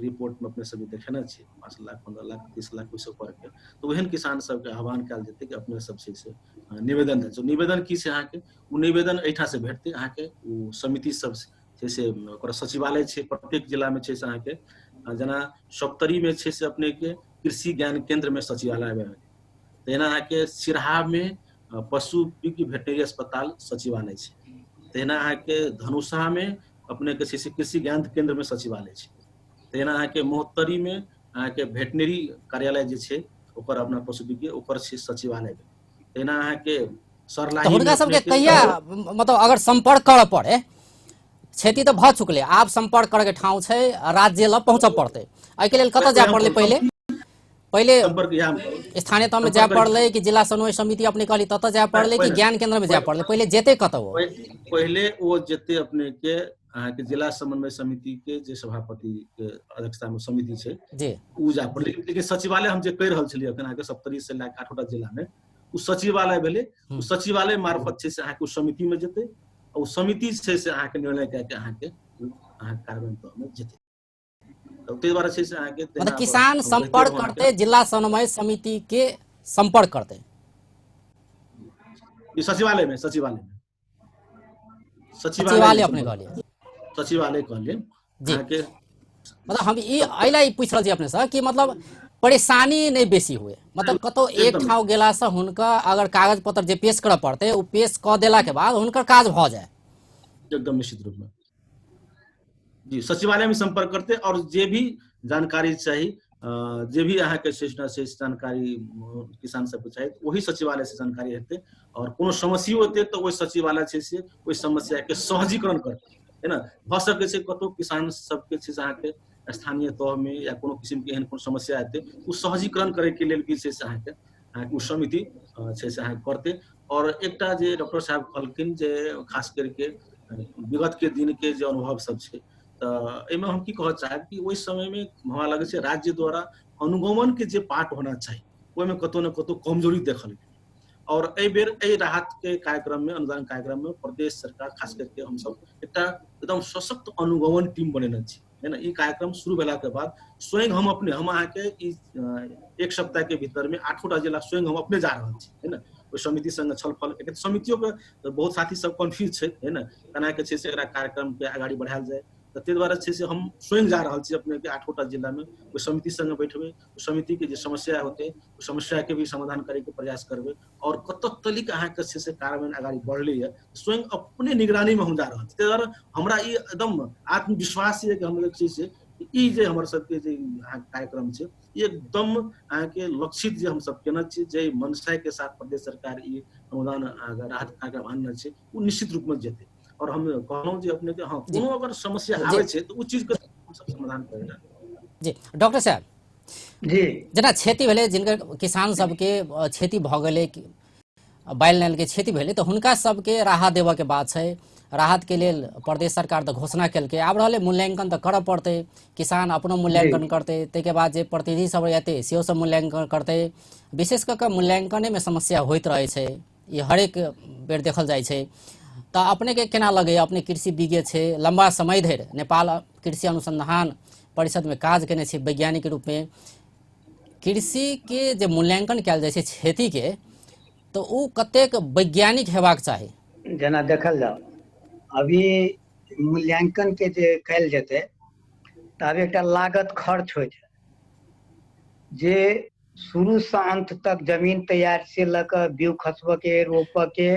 D: रिपोर्ट में अपने सब देखेने छी 5 लाख, 15 लाख, 30 लाख ओहिसँ ऊपरके, तऽ ओहन किसान सबके आह्वान कयल जेतै कि अपने सब छै से निवेदन देल। निवेदन की छै अहाँके, ओ निवेदन एहिठाम से भेटतै अहाँके। ओ समिति सब छै से ओकर सचिवालय छै प्रत्येक जिलामे छै से अहाँके, जेना सप्तरीमे छै से अपनेके कृषि ज्ञान केंद्रमे सचिवालय भेल, तहिना अहाँके सिरहामे पशु विज्ञ भेटनरी अस्पताल सचिवालय छै, तहिना अहाँके धनुषामे अपनेके छै से कृषि ज्ञान केंद्रमे सचिवालय छै, तहिना अहाँके महोत्तरीमे अहाँके भेटनरी कार्यालय जे छै ओकर अपना पशु विज्ञ ओकर छै सचिवालय, तहिना अहाँके
A: सर्लाही। हुनका सबके कहिया मतलब अगर सम्पर्क करऽ पड़े, क्षति तऽ भऽ चुकलै, आब सम्पर्क करऽ के ठाउँ छै, राज्य लग पहुँचऽ पड़तै, एहिके लेल कतऽ जाय पड़लै? पहिले पहिले स्थानीय तहमे जाय पड़लै कि जिला समन्वय समिति अपने कहली ततऽ जाय पड़लै कि ज्ञान केंद्र में जाय पड़लै? पहिले जेतै कतऽ ओ?
D: पहिले ओ जेतै अपने के अहाँके जिला समन्वय समिति के जे सभापति के अध्यक्षता में समिति छै
A: जी,
D: उ जाय पड़लै। लेकिन सचिवालय हम जे कहि रहल छलियै अखन अहाँके सप्तरी से लए कऽ आठोटा जिला में उ सचिवालय भेलै। उ सचिवालय मार्फत छै से अहाँके उ समिति में जेतै, ओ समिति छै से अहाँके निर्णय कए के अहाँके अहाँके कार्यान्वयन तहमे जेतै। ताहि दुआरे छै से अहाँके
A: मतलब किसान संपर्क करते, जिला समन्वय समिति के संपर्क करते।
D: सचिवालय में, सचिवालय में।
A: सचिवालय अपने कहलिए।
D: सचिवालय कहलिए।
A: जी।
D: अहाँके
A: मतलब हम ई एहि पूछि रहल छी अपनेसँ कि मतलब परेशानी नहि बेसी हुए, मतलब कतौ एक ठाम गेलासँ हुनका अगर कागज पत्र जे पेश करऽ पड़तै ओ पेश कऽ देलाके बाद हुनकर काज भऽ जाय।
D: एकदम निश्चित रूप में जी सचिवालय में संपर्क करते और जे भी जानकारी चाही, जे भी अहाँके से जानकारी किसान सबके चाही वही सचिवालय से जानकारी हेतै और कोनो समस्यो हेतै तऽ ओहि सचिवालय छै से ओहि समस्या के सहजीकरण करतै, है ना। भऽ सकै छै कतौ किसान सबके छै से अहाँके स्थानीय तह में या कोनो किसिम के एहन कोनो समस्या हेतै ओ सहजीकरण करे के लेल भी छै से अहाँके ओ समिति छै से अहाँके करतै। और एकटा जे डॉक्टर साहब कहलखिन जे खास करके विगत के दिन के जे अनुभव सब छै, तऽ एहिमे हम की कहऽ चाहब कि ओहि समय में हमरा लगै छै राज्य द्वारा अनुगमन के जे पार्ट होना चाही ओहिमे कतौ ने कतौ कमजोरी देखल गेल। और एहि बेर एहि राहत के कार्यक्रम में, अनुदान कार्यक्रम में प्रदेश सरकार खास करके हमसब एकटा एकदम सशक्त अनुगमन टीम बनेने छी, है ना। ई कार्यक्रम शुरू भेला के बाद स्वयं हम अपने, हम अहाँके ई एक सप्ताह के भीतर में 8 जिला स्वयं हम अपने जा रहल छी, है ना। ओहि समिति संग छलफल, एक समितियों के बहुत साथी सब कन्फ्यूज छै, है ना, केना के छै से एकरा कार्यक्रम के अगाडि बढ़ायल जाय। तऽ ताहि दुआरे छै से हम स्वयं जा रहल छी अपने के 8 जिला में, ओहि समिति संग बैठबै, ओहि समिति के जे समस्या होतै ओहि समस्या के भी समाधान करे के प्रयास करबै और कतऽ तलिक अहाँके छै से कार्यान्वयन अगाडि बढ़लैए स्वयं अपने निगरानी में हम जा रहल छी। ताहि दुआरे हमरा ई एकदम आत्मविश्वास यऽ कि हम जे छै से ई जे हमर सबके जे अहाँके कार्यक्रम छै ई एकदम अहाँके लक्षित जे हमसब केने छी, जे मनसाय के साथ प्रदेश सरकार ई अनुदान राहत कार्यक्रम आनने छै ओ निश्चित रूप में जेतै। और हम कहलहुँ जे अपने के हाँ कोनो अगर समस्या आबै छै तऽ ओ चीज के हमसब समाधान करै।
A: जी डॉक्टर साहब
C: जी,
A: जेना क्षति भेलै, जिनकर किसान सबके क्षति भऽ गेलै, बालि नालि के क्षति भेलै, तऽ हुनका सबके राहत देबऽ के बात छै। राहत के लेल प्रदेश सरकार तऽ घोषणा केलकै, आब रहलै मूल्यांकन तऽ करऽ पड़तै, किसान अपनो मूल्यांकन करतै, ताहिके बाद जे प्रतिनिधि सब एतै सेहो सब मूल्यांकन करतै। विशेष कऽ कऽ मूल्यांकने में समस्या होइत रहै छै, ई हरेक बेर देखल जाइ छै। तऽ अपने के केना लगैए, अपने कृषि विज्ञ छै, लम्बा समय धरि नेपाल कृषि अनुसंधान परिषद में काज केने छै वैज्ञानिक रूप में, कृषि के जे मूल्यांकन कयल जाइ छै खेती के, तऽ ओ कतेक वैज्ञानिक हेबाक चाही?
C: जेना देखल जाओ अभी मूल्यांकन के जे कयल जेतै तऽ आब एकटा लागत खर्च होइ छै जे शुरू से अंत तक जमीन तैयार से लऽ कऽ बीउ खसबऽ के, रोपऽ के,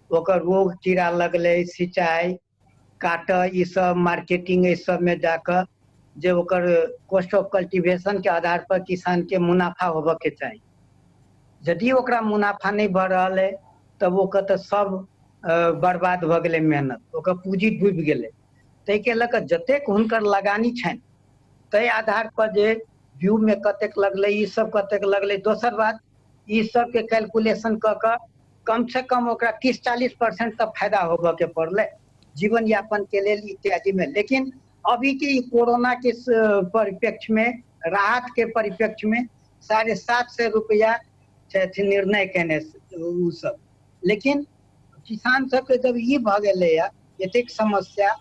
C: ओकर रोग कीड़ा लगलै, सिंचाई, काटऽ, ई सब मार्केटिंग, एहि सब में जाकऽ जे ओकर कॉस्ट ऑफ कल्टीवेशन के आधार पर किसान के मुनाफा होबऽ के चाही। यदि ओकरा मुनाफा नहि भऽ रहल है तब ओकर तऽ सब बर्बाद भऽ गेलै मेहनत, ओकर पूंजी डूबि गेलै। ताहिके लऽ कऽ जतेक हुनकर लगानी छनि ताहि आधार पर जे व्यू में कतेक लगलै, ई सब कतेक लगलै। दोसर बात ई सबके कैलकुलेशन कऽ कऽ कम से कम ओकरा 30-40% तक फायदा होबऽ के पड़लै जीवन यापन के लेल इत्यादि में। लेकिन अभी के ई कोरोना के परिप्रेक्ष्य में, राहत के परिप्रेक्ष्य में 750 रुपया निर्णय केने उ सब। लेकिन किसान सबके जब ई भऽ गेलैया एतेक समस्या,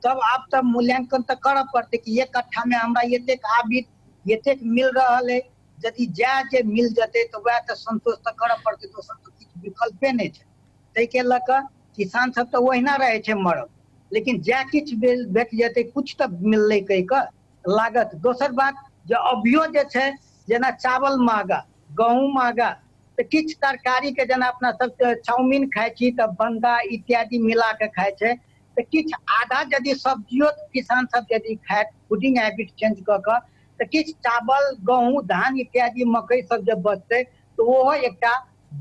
C: तब आब तऽ मूल्यांकन तऽ करऽ पड़तै कि एक कट्ठा में हमरा एतेक आबित एतेक मिल रहल है, यदि जाय जे मिल जेतै तऽ वएह तऽ संतोष तऽ करऽ पड़तै, दोसर तऽ किछु विकल्पे नहि छै। ताहिके लऽ कऽ किसान सब तऽ ओहिना रहै छै मरल, लेकिन जाय किछु भेट जेतै कुछ तऽ मिललै कहि कऽ लागत। दोसर बात जे अभियो जे छै जेना चावल महगा, गहूँम महगा, तऽ किछु तरकारी के जेना अपना सब चाउमीन खाइ छी तऽ बंदा इत्यादि मिला के खाइ छै, तऽ किछु आधा यदि सब्जियो किसान सब यदि खायत फूडिंग हैबिट चेंज कऽ कऽ, तऽ किछु चावल गहूँम धान इत्यादि मकई सब जे बचतै तऽ ओहो एकटा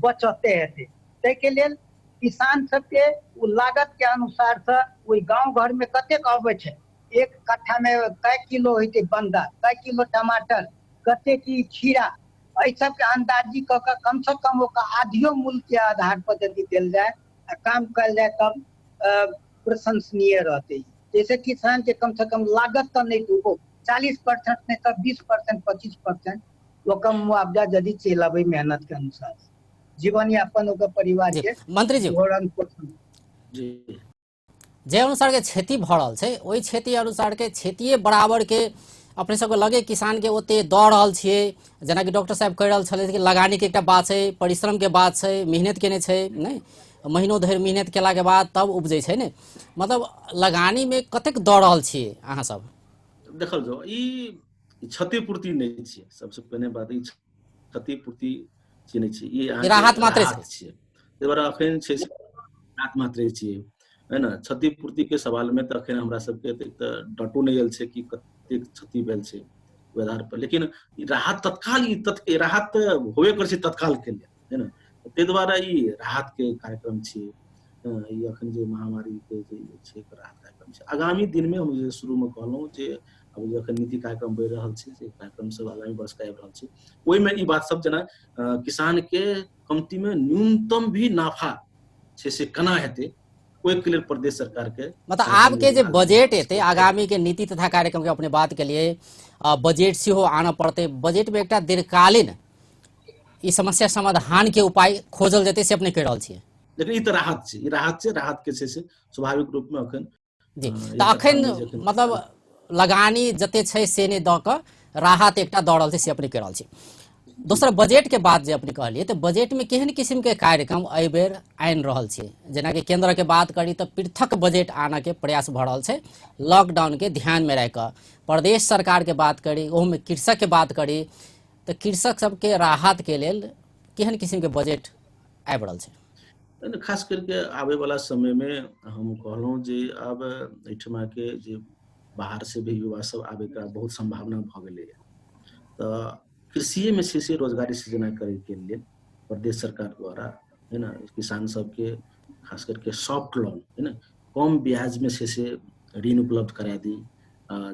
C: बचते हेतै। ताहिके लेल किसान सबके ओ लागत के अनुसार से ओहि गाँव घर में कतेक अबै छै, एक कट्ठा में कै किलो हेतै बंदा, कै किलो टमाटर, कतेक की खीरा, एहि सबके अंदाजी कऽ कऽ कम से कम ओकर आधियो मूल्य के आधार पर यदि देल जाय आ काम कयल जाय तब प्रशंसनीय रहतै। जैसे किसान के कम से कम लागत तऽ नहि डूबो, 40% नहि तऽ 20% 25% ओकर मुआवजा यदि चलि अबै मेहनत के अनुसार जीवन यापन ओकर परिवार के
A: मंत्री जी
C: भरण पोषण
D: जी
A: जे अनुसार के क्षति भऽ रहल छै ओहि क्षति अनुसार के क्षतिये बराबर के अपने सबके लगे किसान के ओते दऽ रहल छियै। जेनाकि डॉक्टर साहब कहि रहल छलै कि लगानी के एकटा बात छै, परिश्रम के बात छै, मेहनत केने छै नहि, महीनो धरि मेहनत केला के बाद तब उपजै छै ने, मतलब लगानी में कतेक दऽ रहल छियै अहाँ सब?
D: देखल जाओ, ई क्षतिपूर्ति नहि छियै। सबसे पहिने बात, ई क्षतिपूर्ति नहि छियै, ई अहाँके
A: राहत मात्रे
D: राहत छियै। ताहि दुआरे अखन छै राहत मात्रे छियै, है ने। क्षतिपूर्ति के सवाल में तऽ अखन हमरा सबके एतेक तऽ डाटो नहि आयल छै कि कतेक क्षति भेल छै ओहि आधार पर, लेकिन ई राहत तत्काल, ई राहत तऽ होबे करै छै तत्काल के लेल, है ने। ताहि दुआरे ई राहत के कार्यक्रम छियै। ई अखन जे महामारी के जे छै राहत कार्यक्रम छै। आगामी दिन में हम जे शुरू में कहलहुँ जे अब जे अखन नीति कार्यक्रम बढ़ि रहल छै, जे कार्यक्रम सब आगामी वर्ष के आबि रहल छै, ओहिमे ई बात सब जेना किसान के कमती में न्यूनतम भी नाफा छै से केना हेतै, ओहिके लेल प्रदेश सरकार के
A: मतलब आब के जे बजट एतै, आगामी के नीति तथा कार्यक्रम के अपने बात के लिए बजट सेहो आनऽ पड़तै। बजट में एकटा दीर्घकालीन ई समस्या समाधान के उपाय खोजल जेतै से अपने कहि रहल छियै।
D: लेकिन ई तऽ राहत छै, ई राहत छै, राहत के छै से स्वाभाविक रूप में अखन
A: जी। तऽ अखन मतलब लगानी जते छै से नहि दऽ कऽ राहत एकटा दऽ रहल छै से अपने कहि रहल छी। दोसर बजट के बात जे अपने कहलियै, तऽ बजट में केहन किस्म के कार्यक्रम एहि बेर आनि रहल छै? जेनाकि केंद्र के बात करी तऽ पृथक बजट आनऽ के प्रयास भऽ रहल छै लॉकडाउन के ध्यान में राखि कऽ। प्रदेश सरकार के बात करी, ओहूमे कृषक के बात करी तऽ कृषक सबके राहत के लेल केहन किस्म के बजट आबि रहल छै?
D: खास करके आबे वाला समय में हम कहलहुँ जे आब एहिठमा के जे बाहर से भी युवा सब आबे के बहुत संभावना भऽ गेलैए, तऽ कृषिए में छै से रोजगारी सृजना करैके लेल प्रदेश सरकार द्वारा, है ना, किसान सबके खास करके सॉफ्ट लोन, है ना, कम ब्याज में छै से ऋण उपलब्ध करा दी,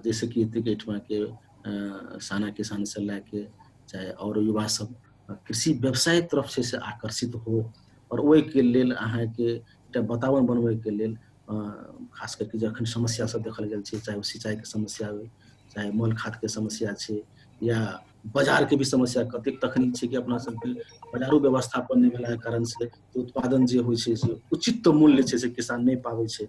D: जैसे कि एतेक एहिठमा के साना किसान से लए के चाहे और युवा सब कृषि व्यवसाय तरफ छै से आकर्षित हो, और ओहिके लेल अहाँके एकटा वातावरण बनबैके लेल खास करके जखन समस्या सब देखल गेल छै, चाहे ओ सिंचाईके समस्या होइ, चाहे मल खादके समस्या छै, या बाजारके भी समस्या कतेक तखनी छै कि अपना सबके बाजारो व्यवस्थापन नहि भेलाके कारण से उत्पादन जे होइ छै से उचित मूल्य छै से किसान नहि पाबै छै।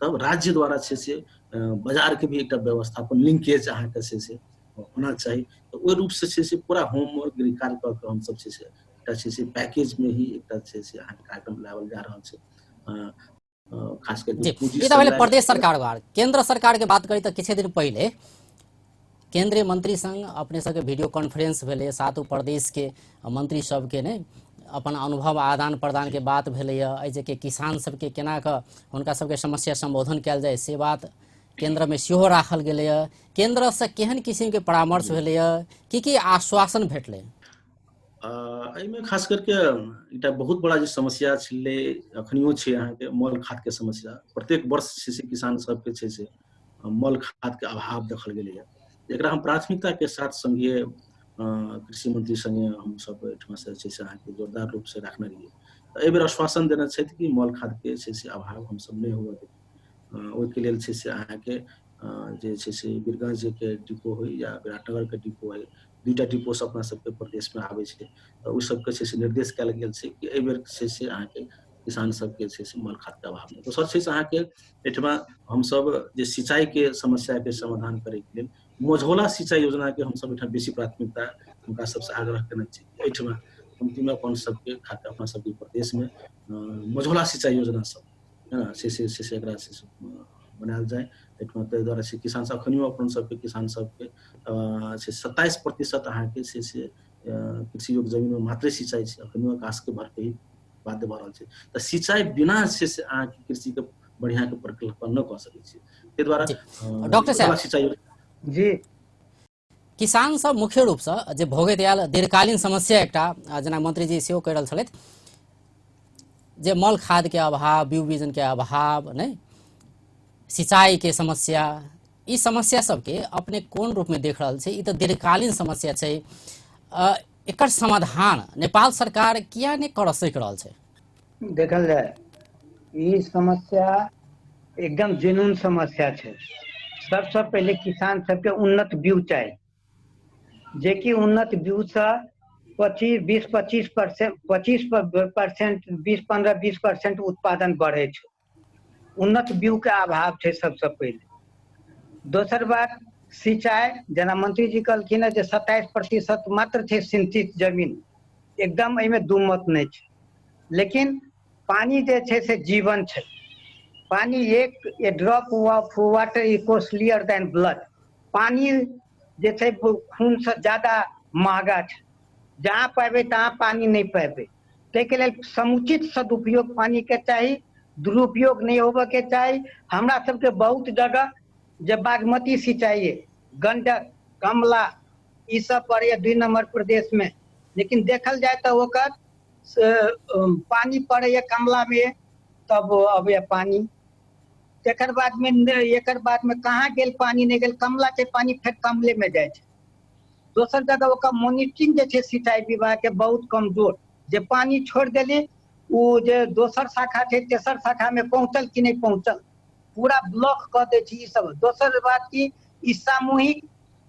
D: तब राज्य द्वारा छै से बाजारके भी एकटा व्यवस्थापन लिंकेज अहाँके छै से होना चाही। तऽ ओहि रूपसँ छै से पूरा होमवर्क गृह कार्य कऽ के हमसब छै से एकटा छै से पैकेज में ही एकटा छै से अहाँके कार्यक्रम लाओल जा रहल छै, खास करके पूंजी
A: ई तऽ भेलै प्रदेश सरकार द्वारा। केंद्र सरकार के बात करी तऽ किछु दिन पहिले केंद्रीय मंत्री संग अपने सबके वीडियो कॉन्फ्रेंस भेलै, सातो प्रदेश के मंत्री सबके ने अपन अनुभव आदान प्रदान के बात भेलैए। एहि जे कि किसान सबके केना कऽ हुनका सबके समस्या संबोधन कयल जाय से बात केंद्र में सेहो राखल गेलैए। केंद्र से केहन किस्म के परामर्श भेलैए, की की आश्वासन भेटलै?
D: एहिमे खास करके एकटा बहुत बड़ा जे समस्या छलै, अखनियो छै अहाँके मल खादके समस्या। प्रत्येक वर्ष छै से किसान सबके छै से मल खादके अभाव देखल गेलैए। एकरा हम प्राथमिकताके साथ संघीय कृषि मंत्री संगे हमसब एहिठमा से छै से अहाँके जोरदार रूप से राखने रहियै। तऽ एहि बेर आश्वासन देने छथि कि मल खादके छै से अभाव हमसब नहि हुअ देबै। ओहिके लेल छै से अहाँके जे छै से बीरगंजके डिपो होइ या विराटनगरके डिपो होइ, दुईटा डिपो सब अपना सबके प्रदेश में आबै छै, तऽ ओहि सबके छै से निर्देश कयल गेल छै कि एहि बेर छै से अहाँके किसान सबके छै से मल खादके अभाव नहि। दोसर छै से अहाँके एहिठमा हमसब जे सिंचाईके समस्याके समाधान करैके लेल मझौला सिंचाई योजनाके हमसब एहिठाम बेसी प्राथमिकता हुनका सबसँ आग्रह केने छी। एहिठमा कमतीमे अपन सबके खास अपना सबके प्रदेशमे मझौला सिंचाई योजना सब से से से से एकरा से बनायल जाय एहिठमा। ताहि दुआरे से किसान सब अखनियो अपन सबके किसान सबके से 27% अहाँके से से कृषि योग्य जमीन में मात्रे सिंचाई छै, अखनियो घास के भरपे बाध्य भऽ रहल छै। तऽ सिंचाई बिना छै से अहाँके कृषि के बढ़िया के परिकल्पना नहि कऽ सकै छी। ताहि दुआरे
A: डॉक्टर साहब
D: सिंचाई
C: जी
A: किसान सब मुख्य रूप से जे भोगैत आयल दीर्घकालीन समस्या एकटा, जेना मंत्री जी सेहो कहि रहल छलथि जे मल खाद के अभाव, बीज बीजन के अभाव, नहि सिंचाई के समस्या, ई समस्या सबके अपने कोन रूप में देख रहल छै? ई तऽ दीर्घकालीन समस्या छै, एकर समाधान नेपाल सरकार किया नहि कर सकि रहल छै?
C: देखल जाय ई समस्या एकदम जेन्युइन समस्या छै। सबसँ पहिले किसान सबके उन्नत बीज चाही, जेकि उन्नत बीजसँ 25, 20, 25%, 25%, 20, 15, 20% उत्पादन बढ़ै छै। उन्नत बीजके अभाव छै सबसँ पहिले। दोसर बात सिंचाई, जेना मंत्री जी कहलखिन जे 27% मात्र छै सिंचित जमीन, एकदम एहिमे दू मत नहि छै। लेकिन पानी जे छै से जीवन छै। पानी एक a drop of water is costlier than blood. पानि जे छै खूनसँ ज्यादा महगा छै। जहाँ पेबै तहाँ पानि नहि पेबै। ताहिके लेल समुचित सदुपयोग पानिके चाही, दुरुपयोग नहि होबऽके चाही। हमरा सबके बहुत जगह जे बागमती सिंचाई, गंडक, कमला ई सब पड़ैया 2 नंबर प्रदेश में, लेकिन देखल जाय तऽ ओकर पानी पड़ैया कमला में, तब अबैया पानी। तकर बाद में एकर बाद में कहाँ गेल पानी नहि गेल, कमला के पानी फेर कमले में जाइ छै। दोसर जगह ओकर मोनिटरिंग जे छै सिंचाई विभाग के बहुत कमजोर, जे पानी छोड़ि देली ओ जे दोसर शाखा छै तेसर शाखा में पहुँचल कि नहि पहुँचल, पूरा ब्लॉक कऽ दै छै ई सब। दोसर बात की ई सामूहिक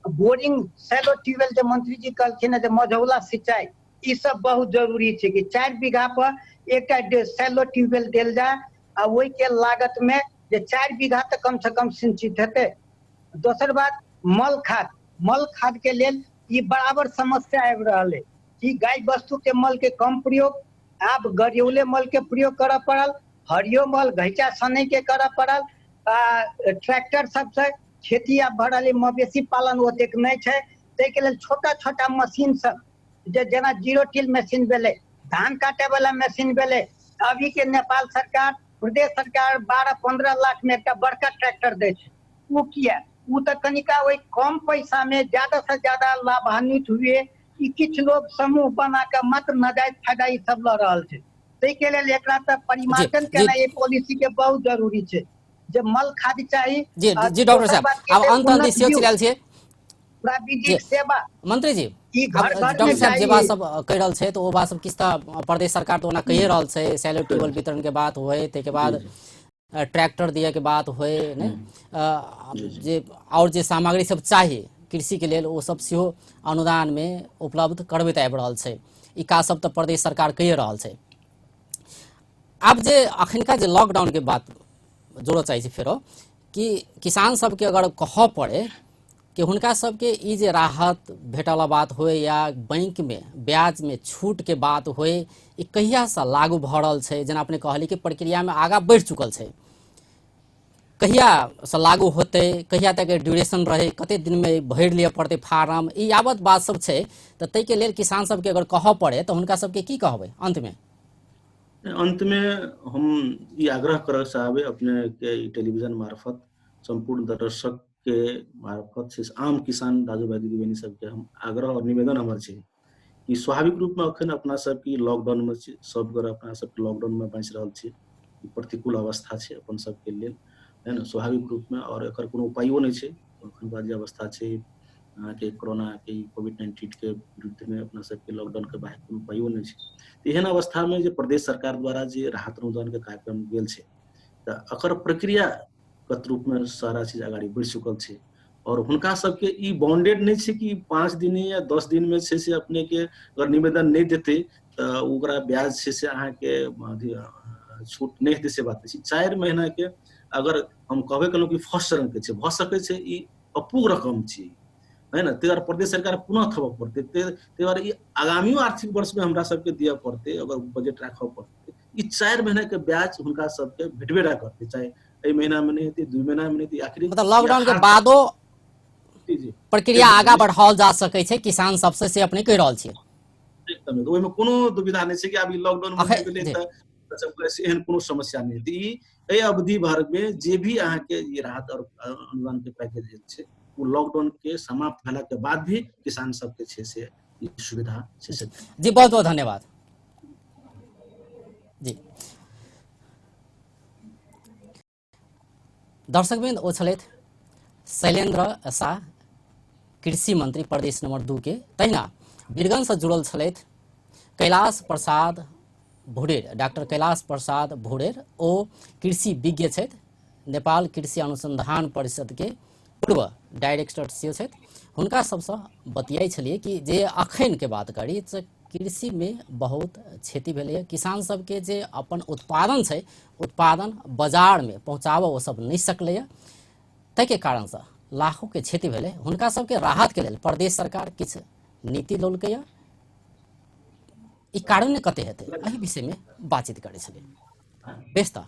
C: बोरिंग सैलो ट्यूबवेल जे मंत्री जी कहलखिन जे मझौला सिंचाई, ई सब बहुत जरूरी छै कि 4 बीघा पर एकटा सैलो ट्यूबवेल देल जाय आ ओहि के लागत में जे 4 बीघा तऽ कम से कम सिंचित हेतै। दोसर बात मल खाद, मल खाद के लेल ई बराबर समस्या आबि रहल है कि गाय वस्तु के मल के कम प्रयोग, आब गरियौले मल के प्रयोग करऽ पड़ल, हरियो मल घैचा सनै के करऽ पड़ल, आ ट्रैक्टर सबसँ खेती आब भऽ रहल है, मवेशी पालन ओतेक नहि छै। ताहिके लेल छोटा छोटा मशीन सब जे जेना जीरो टिल मशीन भेलै, धान काटे वाला मशीन भेलै, अभी के नेपाल सरकार प्रदेश सरकार 12-15 लाख में एकटा बड़का ट्रैक्टर दै छै, ओ किया? ओ तऽ कनिका ओहि कम पैसा में ज्यादा से ज्यादा लाभान्वित हुए, ई किछु लोग समूह बना के मात्र नाजायज फायदा ई सब लऽ रहल छै। ताहिके लेल एकरा तऽ परिमार्जन केनाइ ई पॉलिसी के बहुत जरूरी छै। जे मल खाद चाही।
A: जी जी डॉक्टर साहब, आब अंत अंत सेहो चलि आयल छियै।
C: प्राविधिक सेवा
A: मंत्री जी, डॉक्टर साहब जे बात सब कहि रहल छै तऽ ओ बात सब किछु तऽ प्रदेश सरकार तऽ ओना कहिए रहल छै, सैलो ट्यूबवेल वितरण के बात होय, ताहिके बाद ट्रैक्टर दिए के बात होय, ने जे और जे सामग्री सब चाही कृषि के लेल ओ सब सेहो अनुदान में उपलब्ध करबैत आबि रहल छै। ई काज सब तऽ प्रदेश सरकार कहिए रहल छै। आब जे अखनका जे लॉकडाउन के बात जोड़ऽ चाहै छी फेरो कि किसान सबके अगर कहऽ पड़े कि हुनका सबके ई जे राहत भेटल बात होय या बैंक में ब्याज में छूट के बात होय, ई कहिया से लागू भऽ रहल छै? जेना अपने कहली कि प्रक्रिया में आगा बढ़ि चुकल छै, कहिया से लागू होतै, कहिया तक ड्यूरेशन रहे, कते दिन में भरि लिअ पड़तै फार्म, ई यावत बात सब छै। तऽ ताहिके लेल किसान सबके अगर कहऽ पड़े तऽ हुनका सबके की कहबै अंत में?
D: अंत में हम ई आग्रह करऽ चाहबै अपने के टेलीविजन मार्फत संपूर्ण दर्शक के मार्फत से आम किसान दाजू भाई दीदी बहिनी सबके हम आग्रह और निवेदन हमर छै कि स्वाभाविक रूप में अखन अपना सबके लॉकडाउन में छी, सब गोरा अपना सबके लॉकडाउन में बाँचि रहल छी, प्रतिकूल अवस्था छै अपन सबके लेल, है ना, स्वाभाविक रूप में, और एकर कोनो उपायो नहि छै। अखनका जे अवस्था छै अहाँके कोरोना के कोविड-19 के विरुद्ध में अपना सबके लॉकडाउन के बाहर कोनो उपायो नहि छै। एहन अवस्था में जे प्रदेश सरकार द्वारा जे राहत अनुदान के कार्यक्रम गेल छै तऽ एकर प्रक्रिया गत रूप में सारा चीज अगाडि बढ़ि चुकल छै और हुनका सबके ई बाउंडेड नहि छै कि 5 दिन या 10 दिन में छै से अपने के अगर निवेदन नहि देतै तऽ ओकरा ब्याज छै से अहाँके छूट नहि हेतै, से बात नहि छै। 4 महीना के अगर हम कहबे केलहुँ कि फर्स्ट चरण के छै, भऽ सकै छै ई अपूर्ण रकम छै, है ना, ताहि दुआरे प्रदेश सरकार पुनः थपऽ पड़तै। ताहि दुआरे ई आगामियो आर्थिक वर्ष में हमरा सबके दिअ पड़तै, अगर बजट राखऽ पड़तै। ई 4 महीना के ब्याज हुनका सबके भेटबे टा करतै, चाहे एहि महीना में नहीं हेतै, 2 महीना में नहीं हेतै, आखिरी
A: मतलब लॉकडाउन के बादो प्रक्रिया आगा बढ़ाओल जा सकै छै किसान सबसे, से अपने कहि रहल छियै।
D: एकदम, ओहिमे कोनो दुविधा नहि छै कि आब ई लॉकडाउन में गेलै तऽ एहन कोनो समस्या नहि हेतै। ई एहि अवधि भर में जे भी अहाँके ई राहत और अनुदान के पैकेज छै ओ लॉकडाउन के समाप्त भेला के बाद भी किसान सबके छै से ई सुविधा छै से।
A: जी बहुत बहुत धन्यवाद जी। दर्शकवृन्द, ओ छलथि शैलेन्द्र शाह, कृषि मंत्री प्रदेश नंबर 2 के। तहिना वीरगंज से जुड़ल छलथि कैलाश प्रसाद भुरेर, डॉक्टर कैलाश प्रसाद भुरेर, ओ कृषि विज्ञ छथि, नेपाल कृषि अनुसंधान परिषद के पूर्व डायरेक्टर सेहो छथि। हुनका सबसँ बतियाइ छलियै कि जे अखन के बात करी तऽ कृषि में बहुत क्षति भेलैए, किसान सबके जे अपन उत्पादन छै उत्पादन बाजार में पहुँचाबऽ ओ सब नहि सकलैए, ताहिके कारणसँ लाखों के क्षति भेलै। हुनका सबके राहत के लेल प्रदेश सरकार किछु नीति लौलकैए, ई कारण कते हेतै एहि विषय में बातचीत करै छलियै। बेस तऽ।